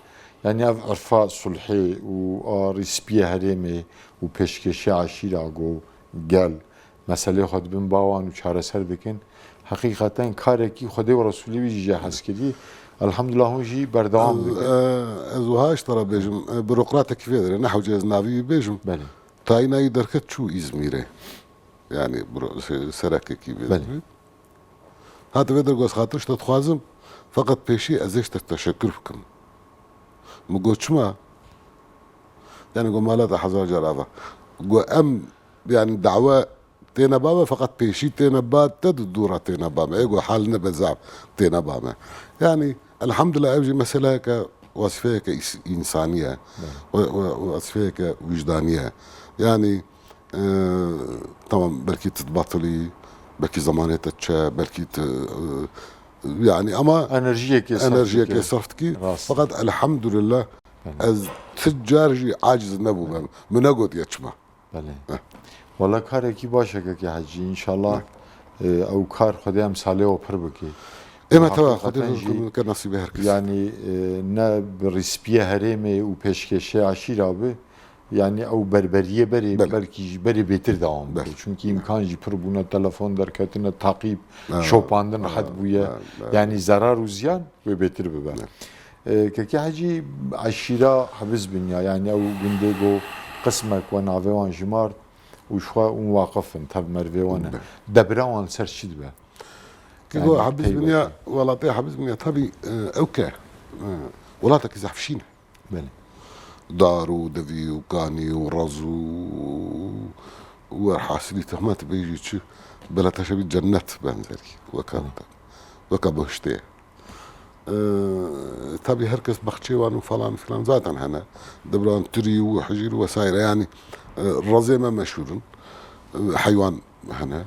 yani ev irfa sulhê û a rîspiyê herêmê û pêşkêşê eşîra go gel, meselê xwe dibin bawan û çareser dikin. Heqîqeten karekî Xwedê û Resûlê wî jî jê hez kirî. Elhamdulillah hûn jî berdewam Ez, dikin. e, ez wiha ji te re bêjim, e, burokratekî vê derê, ne hewce ez navî wî bêjim. Belê. Tayîna wî derket çû Îzmîrê. Yani buro-, se-, serekekî vê Belê. derê. Hate vê derê got, ez xatir ji te dixwazim, feqet pêşî ez ê ji te teşekkür bikim. Min got, çima? Yani got, mala te hezar car ava. Got, em, yani dawe têne ba me, feqet pêşî têne ba te, di dû re têne ba me. Ê got, hal nebe zaf têne ba me. Yani, elhamdulillah, ev jî meseleyeke, wezîfeyeke îs-, însanî ye. Evet. We, we, wezîfeyeke wijdanî ye. Yani, e, tamam, belkî tu dibatilî, belkî zemanê te diçe, belkî tu, e, yani ama Enerjiyekê sarf enerjiyekê dike. sarf dikî. Rast. Feqet elhamdulillah, Evet. ez ti car jî aciz nebûme. Min negotiye çima. Belê. Heh. Wala karekî baş e kekê Hecî. Înşallah, Heh. e, ew kar Xwedê emsalê we pir bike. Ê me Û teva, heqîqeten Xwedê jî, rûnike nasîbê her kes. Yani, e, ne bi rîspiyê herêmê û pêşkêşê eşîra bi, yani ew berberiyê berê, Belê. belkî jî berê bêtir dewam bike. Belê. Çunkî Belê. îmkan jî pir bûne, telefon derketine, taqîb, Ha, şopandin ha, rehet bûye. ha, ha. Yani zerar û ziyan wê bêtir bibe. Evet. E, Kekê Hecî, eşîra Hebiz Binya, yani ew gundê go qismek we navê wan jimart û ji xwe hûn waqif in, tev mervê wan e. Be. Debra wan ser çi dibe? Kego Yani Hebiz Binya, peyveke. welatê Hebiz Binya tabi, e, ew ke, e, welatekî zehf şîn e. Belê. Dar û devî û kanî û rez û, û werhasilî tehmet bêjî çi, bela te şebî cennet benzerî. Weka, Belê. weka behiştê ye. Ee, tabi her kes baxçê wan û falan filan zaten hene. Dibran tirî û hicîr û vesaire. Yani, e, rezê me meşhûr in. E, heywan hene.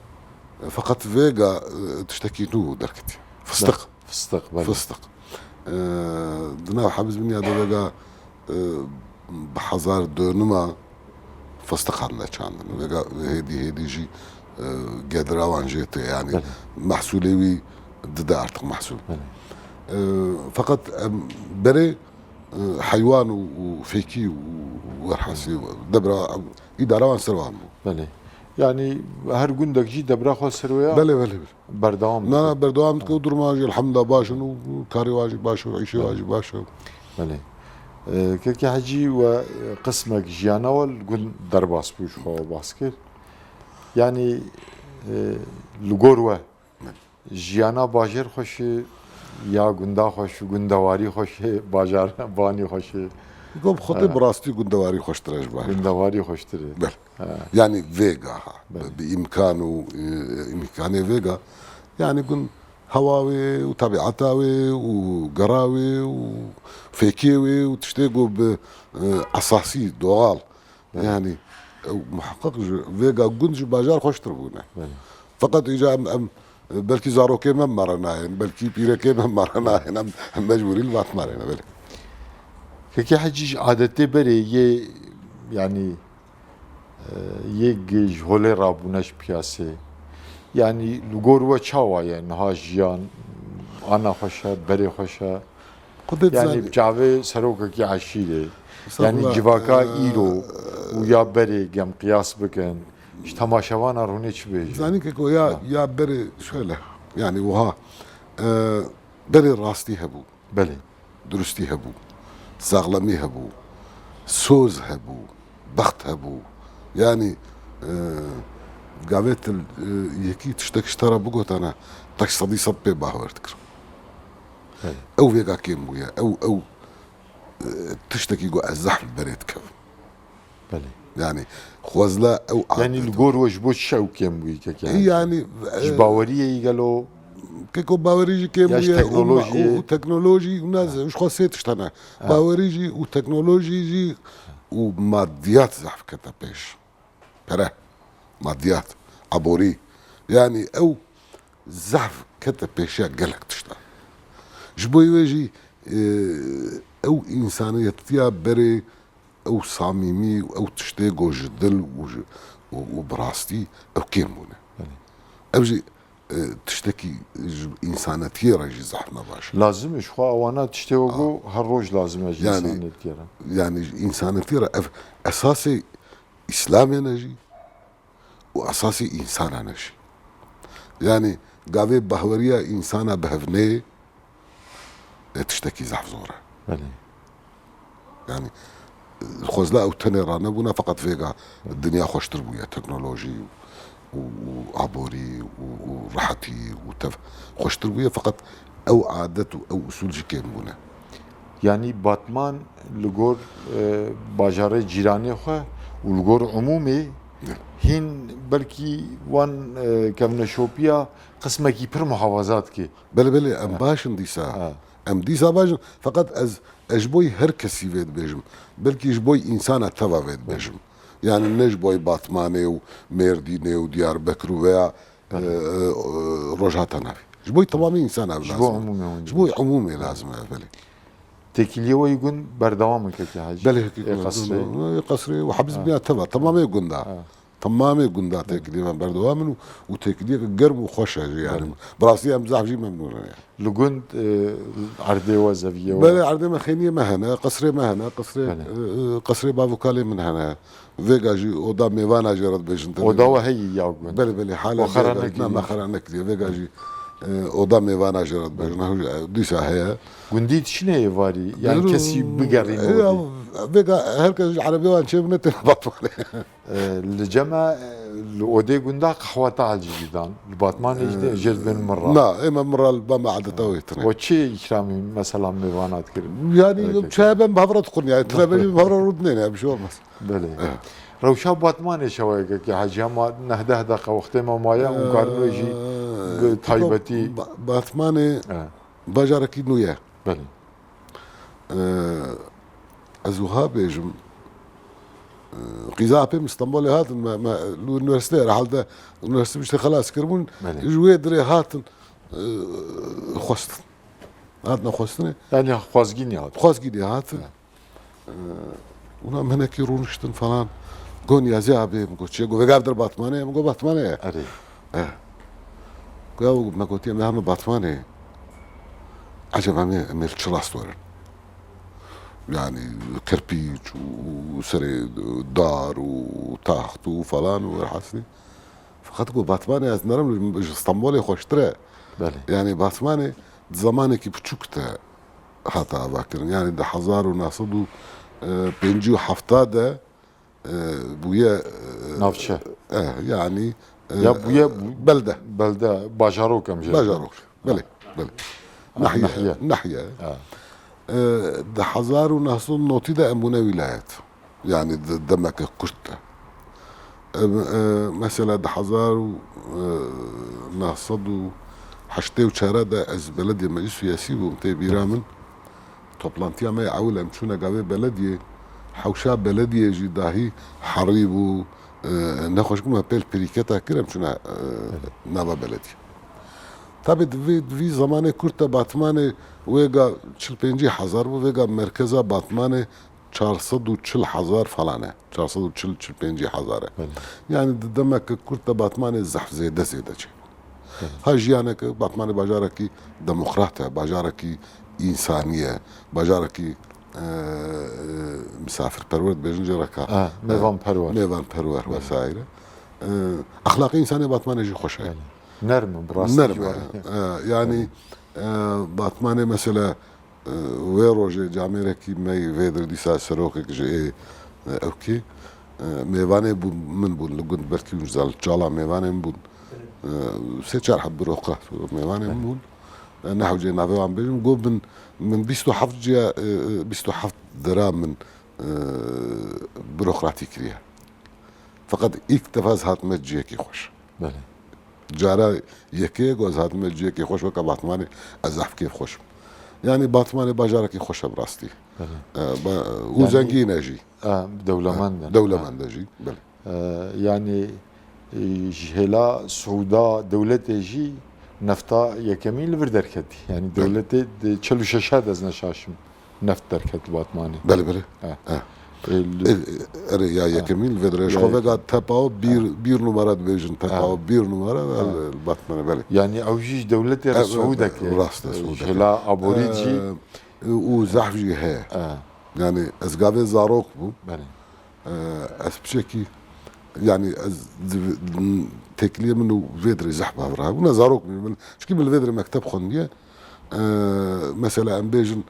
E, feqet vêga, e, tiştekî nû derketî. Fistiq. Fistiq, belê. Fistiq. E, di nav Hebiz Binya de vêga, e, bi hezar dönüma fistiq hatine çandin. Vêga hêdî hêdî jî, e, gedira wan jê tê, yani Belê. mehsulê wî dide artık mehsul. Belê. E, feqet em berê, e, heywan û, û fêkî û werhasî debra îdara wan ser wan bû. Belê. Yani her gundek jî debra xwe ser wê ya Belê, belê, belê. berdewam Na, dike. na, berdewam dike û duruma jî elhamdulillah baş in û karê wan jî baş e û îşê wan jî baş e. Belê. E, Kekê Hecî, we, e, qismek jiyana we li gund derbas bû, ji xwe bahs kir. Yani, e, li gor we jiyana bajêr xweş e, Ya gunda xweş û gundewarî xweş ê, bajar banî xweş ê. Go bi xwedê Ha. bi rastî gundewarî xweştir e ji bajar. Gundewarî xweştir e. Bel. Ha. Yani vêga ha. Bel. Bi, bi îmkan û, e, îmkanê vêga. Yani gund hewa wê û tebiata wê û gera wê û fêkê wê û tiştê ku bi, e, esasî, doğal. Belê. Yani, ew muheqeq ji vêga gund ji bajar xweştir bûne. Belê. Feqet îca em, em, belkî zarokê me mere nayên, belkî pîrekê me mere nayên, em, em mecbûrî li Batmanê ne, belê. Kekê Hecî, ji adetê berê yê, yani, e, yê gi ji holê rabûne ji piyasê. Yani, li gor we çawa ye niha jiyan, ana xweş e, berê xweş e? Xwedê Yani dizanî. bi çavê serokekî eşîrê, Estağfurullah. yani civaka Ee, îro û ya berê gem qiyas bikin, ji temaşevana rûnê çi bêjin? Zanî keko ya, Ha. ya berê şöyle, yani wiha, e, berê rastî hebû, Belê. durustî hebû, saxlemî hebû, soz hebû, bext hebû. Yani, e, gavê til, e, yekî tiştek ji te re bigotana, te ji sedî sed pê bawer dikir. Belê. Ew vêga kêm bûye. Ew, ew, e, tiştekî ku ez zehf li berê dikevim. Belê. Yani, xwezla ew Yani li adeta. gor we ji bo çi ew kêm bûyî keke E, Hecî? yani, Ji e, baweriyê yî gelo? Keko bawerî jî kêm Ya ji bûye û ma-, teknolojiyê? û teknolojî, û ne Ha. ji xwe sê tişt hene. Ha. Bawerî jî û teknolojî jî û madiyat zehf kete pêş. Pere, madiyat, eborî. Yani ew zehf kete pêşiya gelek tişta. Ji bo wê jî, e, ew însaniyetiya berê, ew samîmî, ew tiştê ku ji dil û ji, û, û bi rastî ew kêm bûne. Belê. Ev jî, e, tiştekî ji însanetiyê re jî zehf ne baş e. Lazim e, ji xwe ewana tiştê we Ah. got, her roj lazim e ji Yani, însanetiyê re. yani ji însanetiyê re ev esasê Îslamê ne jî û esasê însana ne jî. Yani gavê bahweriya însana bi hev neyê, e, tiştekî zehf zor e. Belê. Yani, e, xwezla ew tenê ranebûna, feqet vêga dinya xweştir bûye, teknolojî û, û, û aborî û, û rehetî û tev xweştir bûye, feqet ew adet û ew usul jî kêm bûne. Yani Batman li gor, e, bajarê cîranê xwe û li gor umûmê Ne. hîn belkî wan, e, kevneşopiya qismekî pir muhafaza dike. Belê, belê, em Ha. baş in dîsa. Ha. Em dîsa baş in. Feqet ez, ez ji bo her kesî vê dibêjim. Belkî ji bo însana teva vê dibêjim. Yani ne ji bo Batmanê û Mêrdînê û Diyarbekir û veya, Belê. e, e, Rojhata Navî. Ji bo temamê însana ev Ji bo lazim e. umûmê hûn Ji bo dibêjin. umûmê lazim e, belê. Têkiliyê we yê gund berdewam e, kekê Hecî? Belê, kekê Ê gund. Qesrê. Ê Qesrê û Hebz Ha. bîna teva. Temamê gunda. Ha. Temamê gunda têkiliyê me berdewam in û, û têkiliyeke germ û xweş e jî, yani. Belê. Bi rastî em zehf jî memnûn in, yani. Li gund, e, erdê we, zeviyê we? Belê, erdê me xêniyê me hene, qesrê me hene, qesrê, Belê. e, e, qesrê bav û kalê min hene. Vêga jî oda mêvana jê re dibêjin. Oda we heyî ya gund? Belê, belê, hala Û xera vêga, nekiriye? na, me xera nekiriye. Vêga jî, e, oda mêvana jê re dibêjin. Belê. Dîsa heye. Gundî diçine êvarî? Yani Belê. kesî bigerîne Ya, odê? vêga her kes ji erebê wan çêbine têne Batmanê. E, li cem e, li odê gunda qehweta Hecî jî dan. Li Batmanê jî de jê dibên min re. Na, ê me min re li ba me adeta wê tine. We çi îkramî mesela mêvana dikirin? Yani, Peki. çaya ben bi hev re dixwin, yani, tine ben jî bi hev re rûdinên, yani, bir şey olmaz. Belê. Evet. Rewşa Batmanê çawa ye, kekê Hecî? Hema neh deh deqa wextê me maye û karin wê jî Ee, bi taybetî Ba-, Batmanê He. bajarekî nû ye. Belê. Ee, ez wiha bêjim, ee, qîza apê min Stenbolê hatin, me, me li unîversîteyê, herhalde unîversîte piştî xelas kiribûn, Belê. ji wê dirê hatin, ee, xwestin. Hatine xwestinê. Yani xwezgînî hat. Xwezgînî hatin. He. Ee, ûna me hinekî rûniştin falan. Got, "Niyazî abê," min got, "Çi ye?" Got, "Vêga ev dir Batmanê ye?" Min got, "Batmanê ye." Erê. He. Got, "Ya," me gotiye, "Em heme Batmanê. Eceba em ê, em ê li çi rast werin? Yani kirpîç û, û serê dar û taxt û falan û welhasilî." Feqet got, "Batmanê ez nerim ji Stenbolê xweştir e." Belê. Yani Batmanê di zemanekî piçûk de hate avakirin. Yani di hezar û neh sed û pêncî û heft de, e, bûye, e, Navçe. e, yani, e, Ya bûye e, belde. Belde, bajarok em jê Bajarok. Belê, belê. Nahye. Nahye. Nahye. Ha. E, di hezar û neh sed û notî de em bûne wîlayet. Yani di demeke kurt de. E, e, mesela di hezar û neh sed û heştê û çar de ez belediyê meclis üyesi bûm, tê bîra min. Toplantiya me ya ewil em çûne gavê belediyê, hewşa belediyê jî dahî herî bû, e, nexweş bû, me pêl pirîketa kir, em çûne, e, nava belediyê. Tabi di vî, di vî zemanê kurt de Batmanê wêga çil pêncî hezar bû, vêga merkeza Batmanê çar sed û çil hezar falan e. Çar sed û çil, çil pêncî hezar e. Belê. Yani di demeke kurt de Batmanê zehf zêde zêde çê. Belê. Ha jiyaneke, Batmanê bajarekî demokrat e, bajarekî însanî ye, bajarekî, e, e, misafirperwer dibêjin jê re ka, Ha, e, mêvanperwer. Mêvanperwer Belê. Vesaire. E, exlaqê însanê Batmanê jî xweş e. Belê. Nerm e, bi rastî Nerm e. jî were. E, yani, e, Batmanê mesela, e, wê rojê camêrekî me yî vê dir dîsa serokek ji ê, e, ewkê, e, mêvanê bûn, min bûn li gund, belkî hûn ji Zal Çala mêvanê min bûn. E, sê çar heb birokrat mêvanê min bûn. E, ne hewcê navê wan bêjim. Got min, min bîst û heft ciya, e, e, bîst û heft dira min, e, birokratî kiriye. Feqet ilk defa ez hatime ciyekî xweş. Belê. Cara yekê ku ez hatime ciyekî xweş weke Batmanê, ez zehf kêf xweş im. Yani Batmanê bajarekî xweş e bi rastî. Belê. E, ba-, û Yani zengîn e jî. E, dewlemend e. Dewlemend e jî, belê. E, yani, e, ji hêla Siûda dewletê jî nefta yekemîn li vir derketî. Yani Belê. dewletê di çil û şeş de ez neşaşim. Neft derket li Batmanê. Belê, belê. He. He. E, li- E, e, erê, ya E, yekemîn li vê dirê. Ya Ji xwe vega yekemîn. Tepawo bir, He. bir numara dibêjin. He. Tepawo bir numara He. li Batmanê, belê. Yani ew jî ji dewletê re E, e, Siûdek e. rast e, E, Siûdek e. Hêla aborî jî. E, û zehf jî heye. E. Yani ez gavê zarok bûm. Belê. E, ez piçekî, yani ez div-, têkiliyê min û vê dirê zehf bav re hebûn. Ez zarok bûm min. Çikî min li vê dirê mekteb xwendiye. E, mesela em bêjin,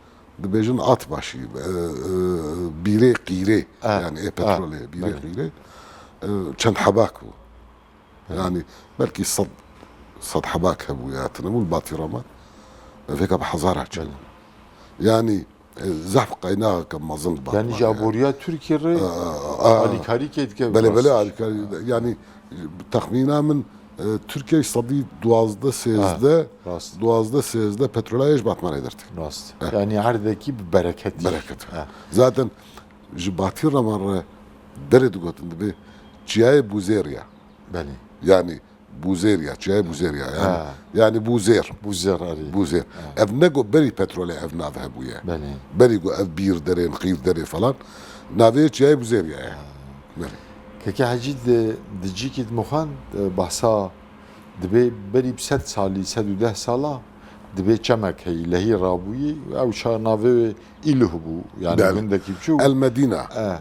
dibêjin at başî, e, e, bîrê qîrê, Ha, yani ê ha, petrolê, bîrê belê. qîrê, e, çend hebak bû. Belê. Yani belkî sed, sed hebak hebû ya, tune bû li Batî Rama. Vêka bi hezara çi. Belê. Yani, e, zehf qeynaxeke mezin li Batmanê Yani ji ye. aboriya Tirkiyê re A, a, a. alîkarî kê dike Belê, belê, rastî. alîkarî. Yani texmîna min, e, Tirkiye sedî duwazdeh sêzdeh, Ha, rast. duwazdeh sêzdeh petrola ye ji Batmanê dertê. Rast. He. Yani erdekî bi bereket. Bereket. He. Zaten ji Batî Rama re berê digotin dibê çiyayê Bûzêr ya. Belê. Yani Bûzêr ya, çiyayê Bûzêr ya. Yani, Ha. yani Bûzêr. Bûzêr, erê. Bûzêr. Ha. Ev ne ku berî petrolê ev nav hebûye. Belê. Berî ku ev bîr derên, qîr derê falan. Navê çiyayê Bûzêr ya. Ha. Belê. Keke Hecî di, di cîkî di mixan, e, behsa dibê berî bi sed salî, sed û deh sala dibê çemek heyî, lehî rabûyî, ew ça navê wê Îluh bû, yani Belê. gundekî biçûk. El Medîna. E,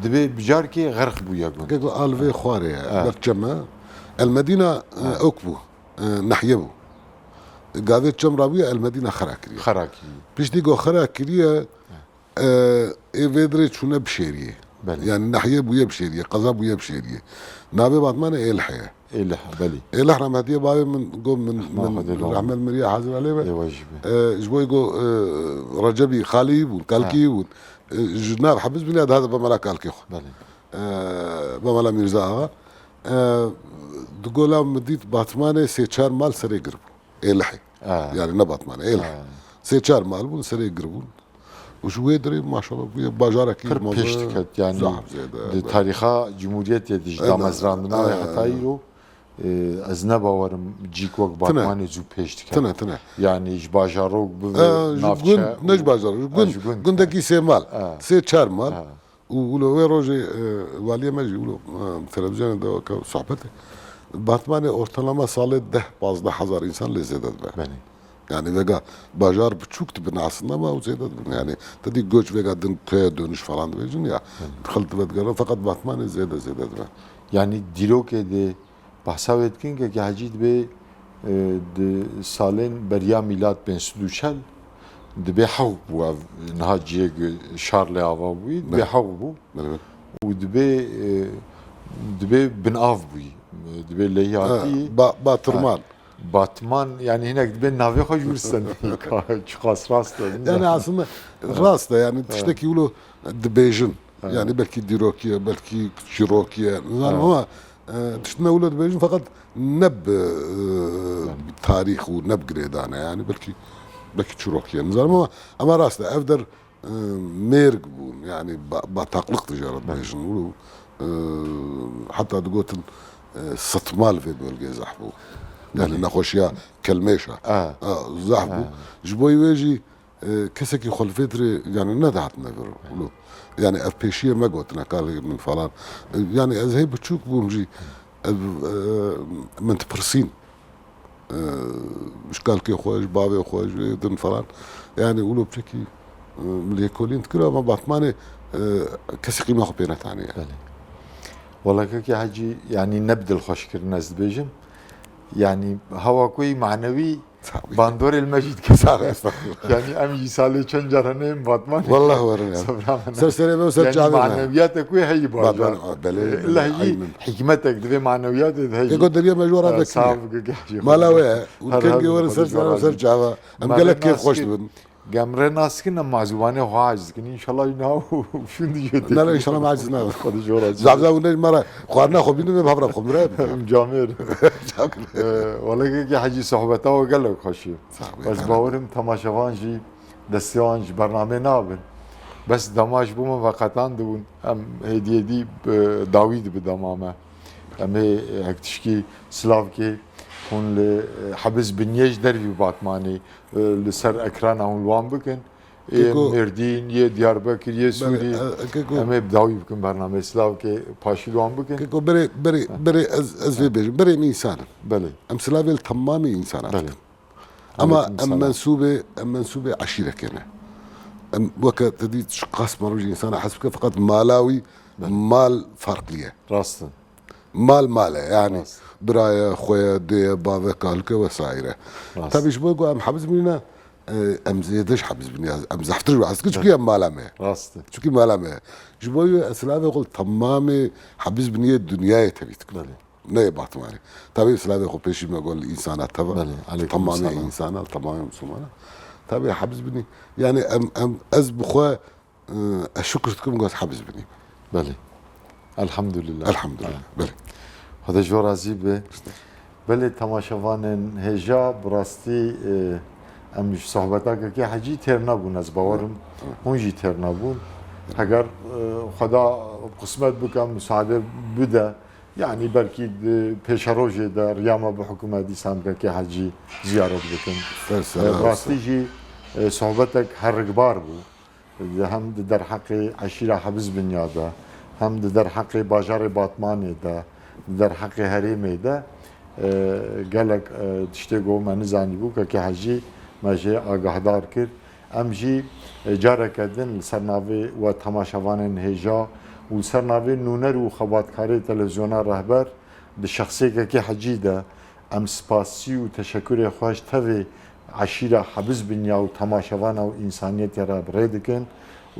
dibê bi carkê xerq bûye gund. Gego alvê xwarê ye, E. ber çem e. El Medîna, e, E. ok bû, e, nehye bû. Gavê çem rabûye, El Medîna xera kiriye. Xera kiriye. Piştî ku xera kiriye, e, ê vê dirê çûne Bişêriyê. Belê. Yani nehye bûye Bişêriyê, qeza bûye Bişêriyê. Navê Batmanê Êlih ye. Êlih, belê. Êlih rahmetiyê bavê min got min, Rahma min Xwedê li rehmet miriye hazir alê be. Ê we jî be. E, ji bo go, e, Recebî Xalî bûn, Kalkî Ha. bûn. E, ji nav hebiz bûn ya dihate be mala Kalkê xwe. Belê. E, be mala Mîrza Axa. E, di gola min dît Batmanê sê çar mal serê gir bû. Êlihê. Ha. Yani ne Batmanê, Êlih. Ha. Sê çar mal bûn, serê gir bûn. Û ji wê dirê maşallah bûye bajarekî Pir mezin, pêş diket, yani zehf zêde, di be. tarîxa Cumhuriyetê de ji Evet, damezrandina wê evet, heta evet. îro, e, ez ne bawerim cîk wek Tine. Batmanê zû pêş diket. Tine, tine. Yani ji bajarok bibe E, ji navçe gund, ne ji û bajarok, ji Ha, gund, ji gund. gundekî sê mal, Ha. sê çar mal. Ha. Û wilo wê rojê, e, valiyê me jî wilo, e, televizyonê de weke sohbetê. Batmanê ortalama salê deh pazdeh hezar însan lê zêde dibe. Belê. Yani vega bajar biçûk dibin aslında ama ew zêde dibin. Yani te dî göç vega din köye dönüş falan dibêjin ya. Belê. Xelk dibe digere, feqet Batmanê zêde zêde dibe. Yani dîrokê de Behsa wê dikin ke Hecî dibê, e, di salên beriya mîlat pênc sed û çel dibê hewk bû ev niha cihê ku şar lê ava bûyî, dibê Belê. hewk bû. Belê, belê. Û dibê, e, dibê binav bûyî. Dibê lehî hatî. Ha, ba-, Batirmal. Ha. Batman, yani hinek dibê navê xwe jûr sendî. Çiqas rast e. Yani aslında rast e, yani tiştekî wilo dibêjin. Yani belkî dîrokî ye, belkî çîrokî ye. Nizanim ama e, tiştine wilo dibêjin, feqet ne bi e, tarîx û ne bi girêdane, yani belkî belkî çîrokî ye. Nizanim ama ama rast e, ev der e, mêrg bûn, yani ba- bataklık tijara dibêjin. Û e, heta digotin e, sıtma li vê bölgeyê zehf bû. Yani nexweşiya kelmêşa. A. A, zehf bû. Ji bo wê jî e, kesekî xwe li vê dirê yani nedihatine vir. Û, yani ev pêşiyê me gotine kalê min falan. E, yani ez hey biçûk bûm jî ev e, min dipirsîn. E, ji kalkê xwe, ji bavê xwe, ji wê din falan. Yani wilo piçekî e, lêkolîn dikir ama Batmanê e, kesî qîma xwe pê netaniye. Belê. Wala kekê Hecî, yani ne bi dilxweşkirin ez dibêjim. Yani hawa ku yî manewî bandorê li me jî dike. Sağ ol, estağfurullah. Yani em jî salê çend cara neyên Batmanê. Wallah werin ya. Sebra me ne. Ser serê me û ser Yani çavê me. Manewiyata ku heyî baş. Baban, belê, İlla belê, heyî aynen. Hikmetek divê manewiyatê de heyî. Keko derya me ji wan re vekiriye. Sağ ol, kekê. Mala we ye. Û Her kengê her werin ser xwedî serê me û razî. ser çava. Em Me gelek re kêfxweş nas dibin. Em re nas dikin, em ma ziwanê xwe aciz dikin. Înşallah jî niha û şûn dijî tê. Ne, ne, înşallah me aciz nabe. Xwedî ji we razî. Zaf zaf hûn ê ji me re xwarina xwe bînin, em havra xwe bire. Em camêr. E, wele kekê Hecî, sohbeta we gelek xweş e. Sağ ol. Ez bawerim temaşevan jî destê wan ji bernamê nabin. Bes dema ji bo me veqetandibûn, em hêdî hêdî e, dawî dibi dema me. Em ê, e, hek tişkî silavkê hûn li, e, Hebiz Binyê ji dervî Batmanê, e, li ser ekrana hûn li wan bikin. Ê Keko- Mêrdîn, yê Diyarbekir, yê Sûrî. Belê, e, Keko- Em ê bi dawî bikin bernameyê silavkê paşî li wan bikin. Keko berê, berê, berê ez, ez vê bêjim. Berê me însan in. Belê. Em silavê li temamê însana Belê. dikin. Ama Aleyküm em selam. mensûbê, em mensûbê eşîrekê ne. Em weke te dît ji qas merû jî însana hez bike, feqet malawî mal farklı ye. Rast e. Mal mal e, yani Rast. biraya, xwe ye, dê ye, bave, kalike vesaire. Rast. Tabii ji bo ku em hebiz bîne, e, em zêde ji hebiz bîne, em zehtir ji hez dikin, çünkü em mala me ye. Rast e. Çünkü mala me ye. Ji bo wê ez silavê xwe li temamê hebiz bîniyê dinyayê tevî dikim. Belê. Ne yê Batmanê. Tabii silavê xwe pêşî me got li însana teva. Belê, aleyküm Temamê selam. Însana, temamê Musulmana. Tabii hebiz bînî. Yani em, em, ez bi xwe e, ez şukir dikim, got hebiz bînî. Belê. Elhamdülillah. Elhamdülillah. Belê. Xwedê ji we razî be. Belê temaşevanên hêja, bi rastî, e, em ji sohbeta kekê Hecî têr nebûn, ez bawerim hûn jî têr nebûn. Heger, e, Xweda qismet bike, musaade bide, yani belkî di pêşerojê de riya me bi hukûmet dîsan kekê Hecî ziyaret bikin. Ser E, sera bi rastî jî, e, sohbetek herikbar bû. Hem di derheqê eşîra Hebiz Binya de, hem di derheqê bajarê Batmanê de, di derheqê herêmê de, e, gelek, e, tiştê ku me nizanîbû, kekê Hecî me jê agahdar kir. Em jî, e, careke din li ser navê we temaşevanên hêja û li ser navê nûner û xebatkarê televîzyona Rehber di şexsê kekê Hecî de em spasî û teşekurê xwe ji tevê eşîra Hebiz Binya û temaşevana û însaniyetê re bi rê dikin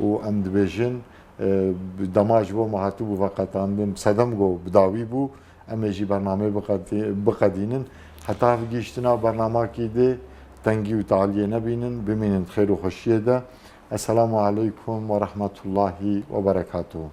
û em dibêjin, e, bi dema ji bo me hatibû veqetandin, sedem ku bi dawî bû, em ê jî bernameyê biqetî-, biqedînin. Heta hevgihîştina bernamakî dê tengî û taliyê nebînin, bimînin di xêr û xweşiyê de. Esselamu aleykum ve rahmetullahi ve berekatuhu.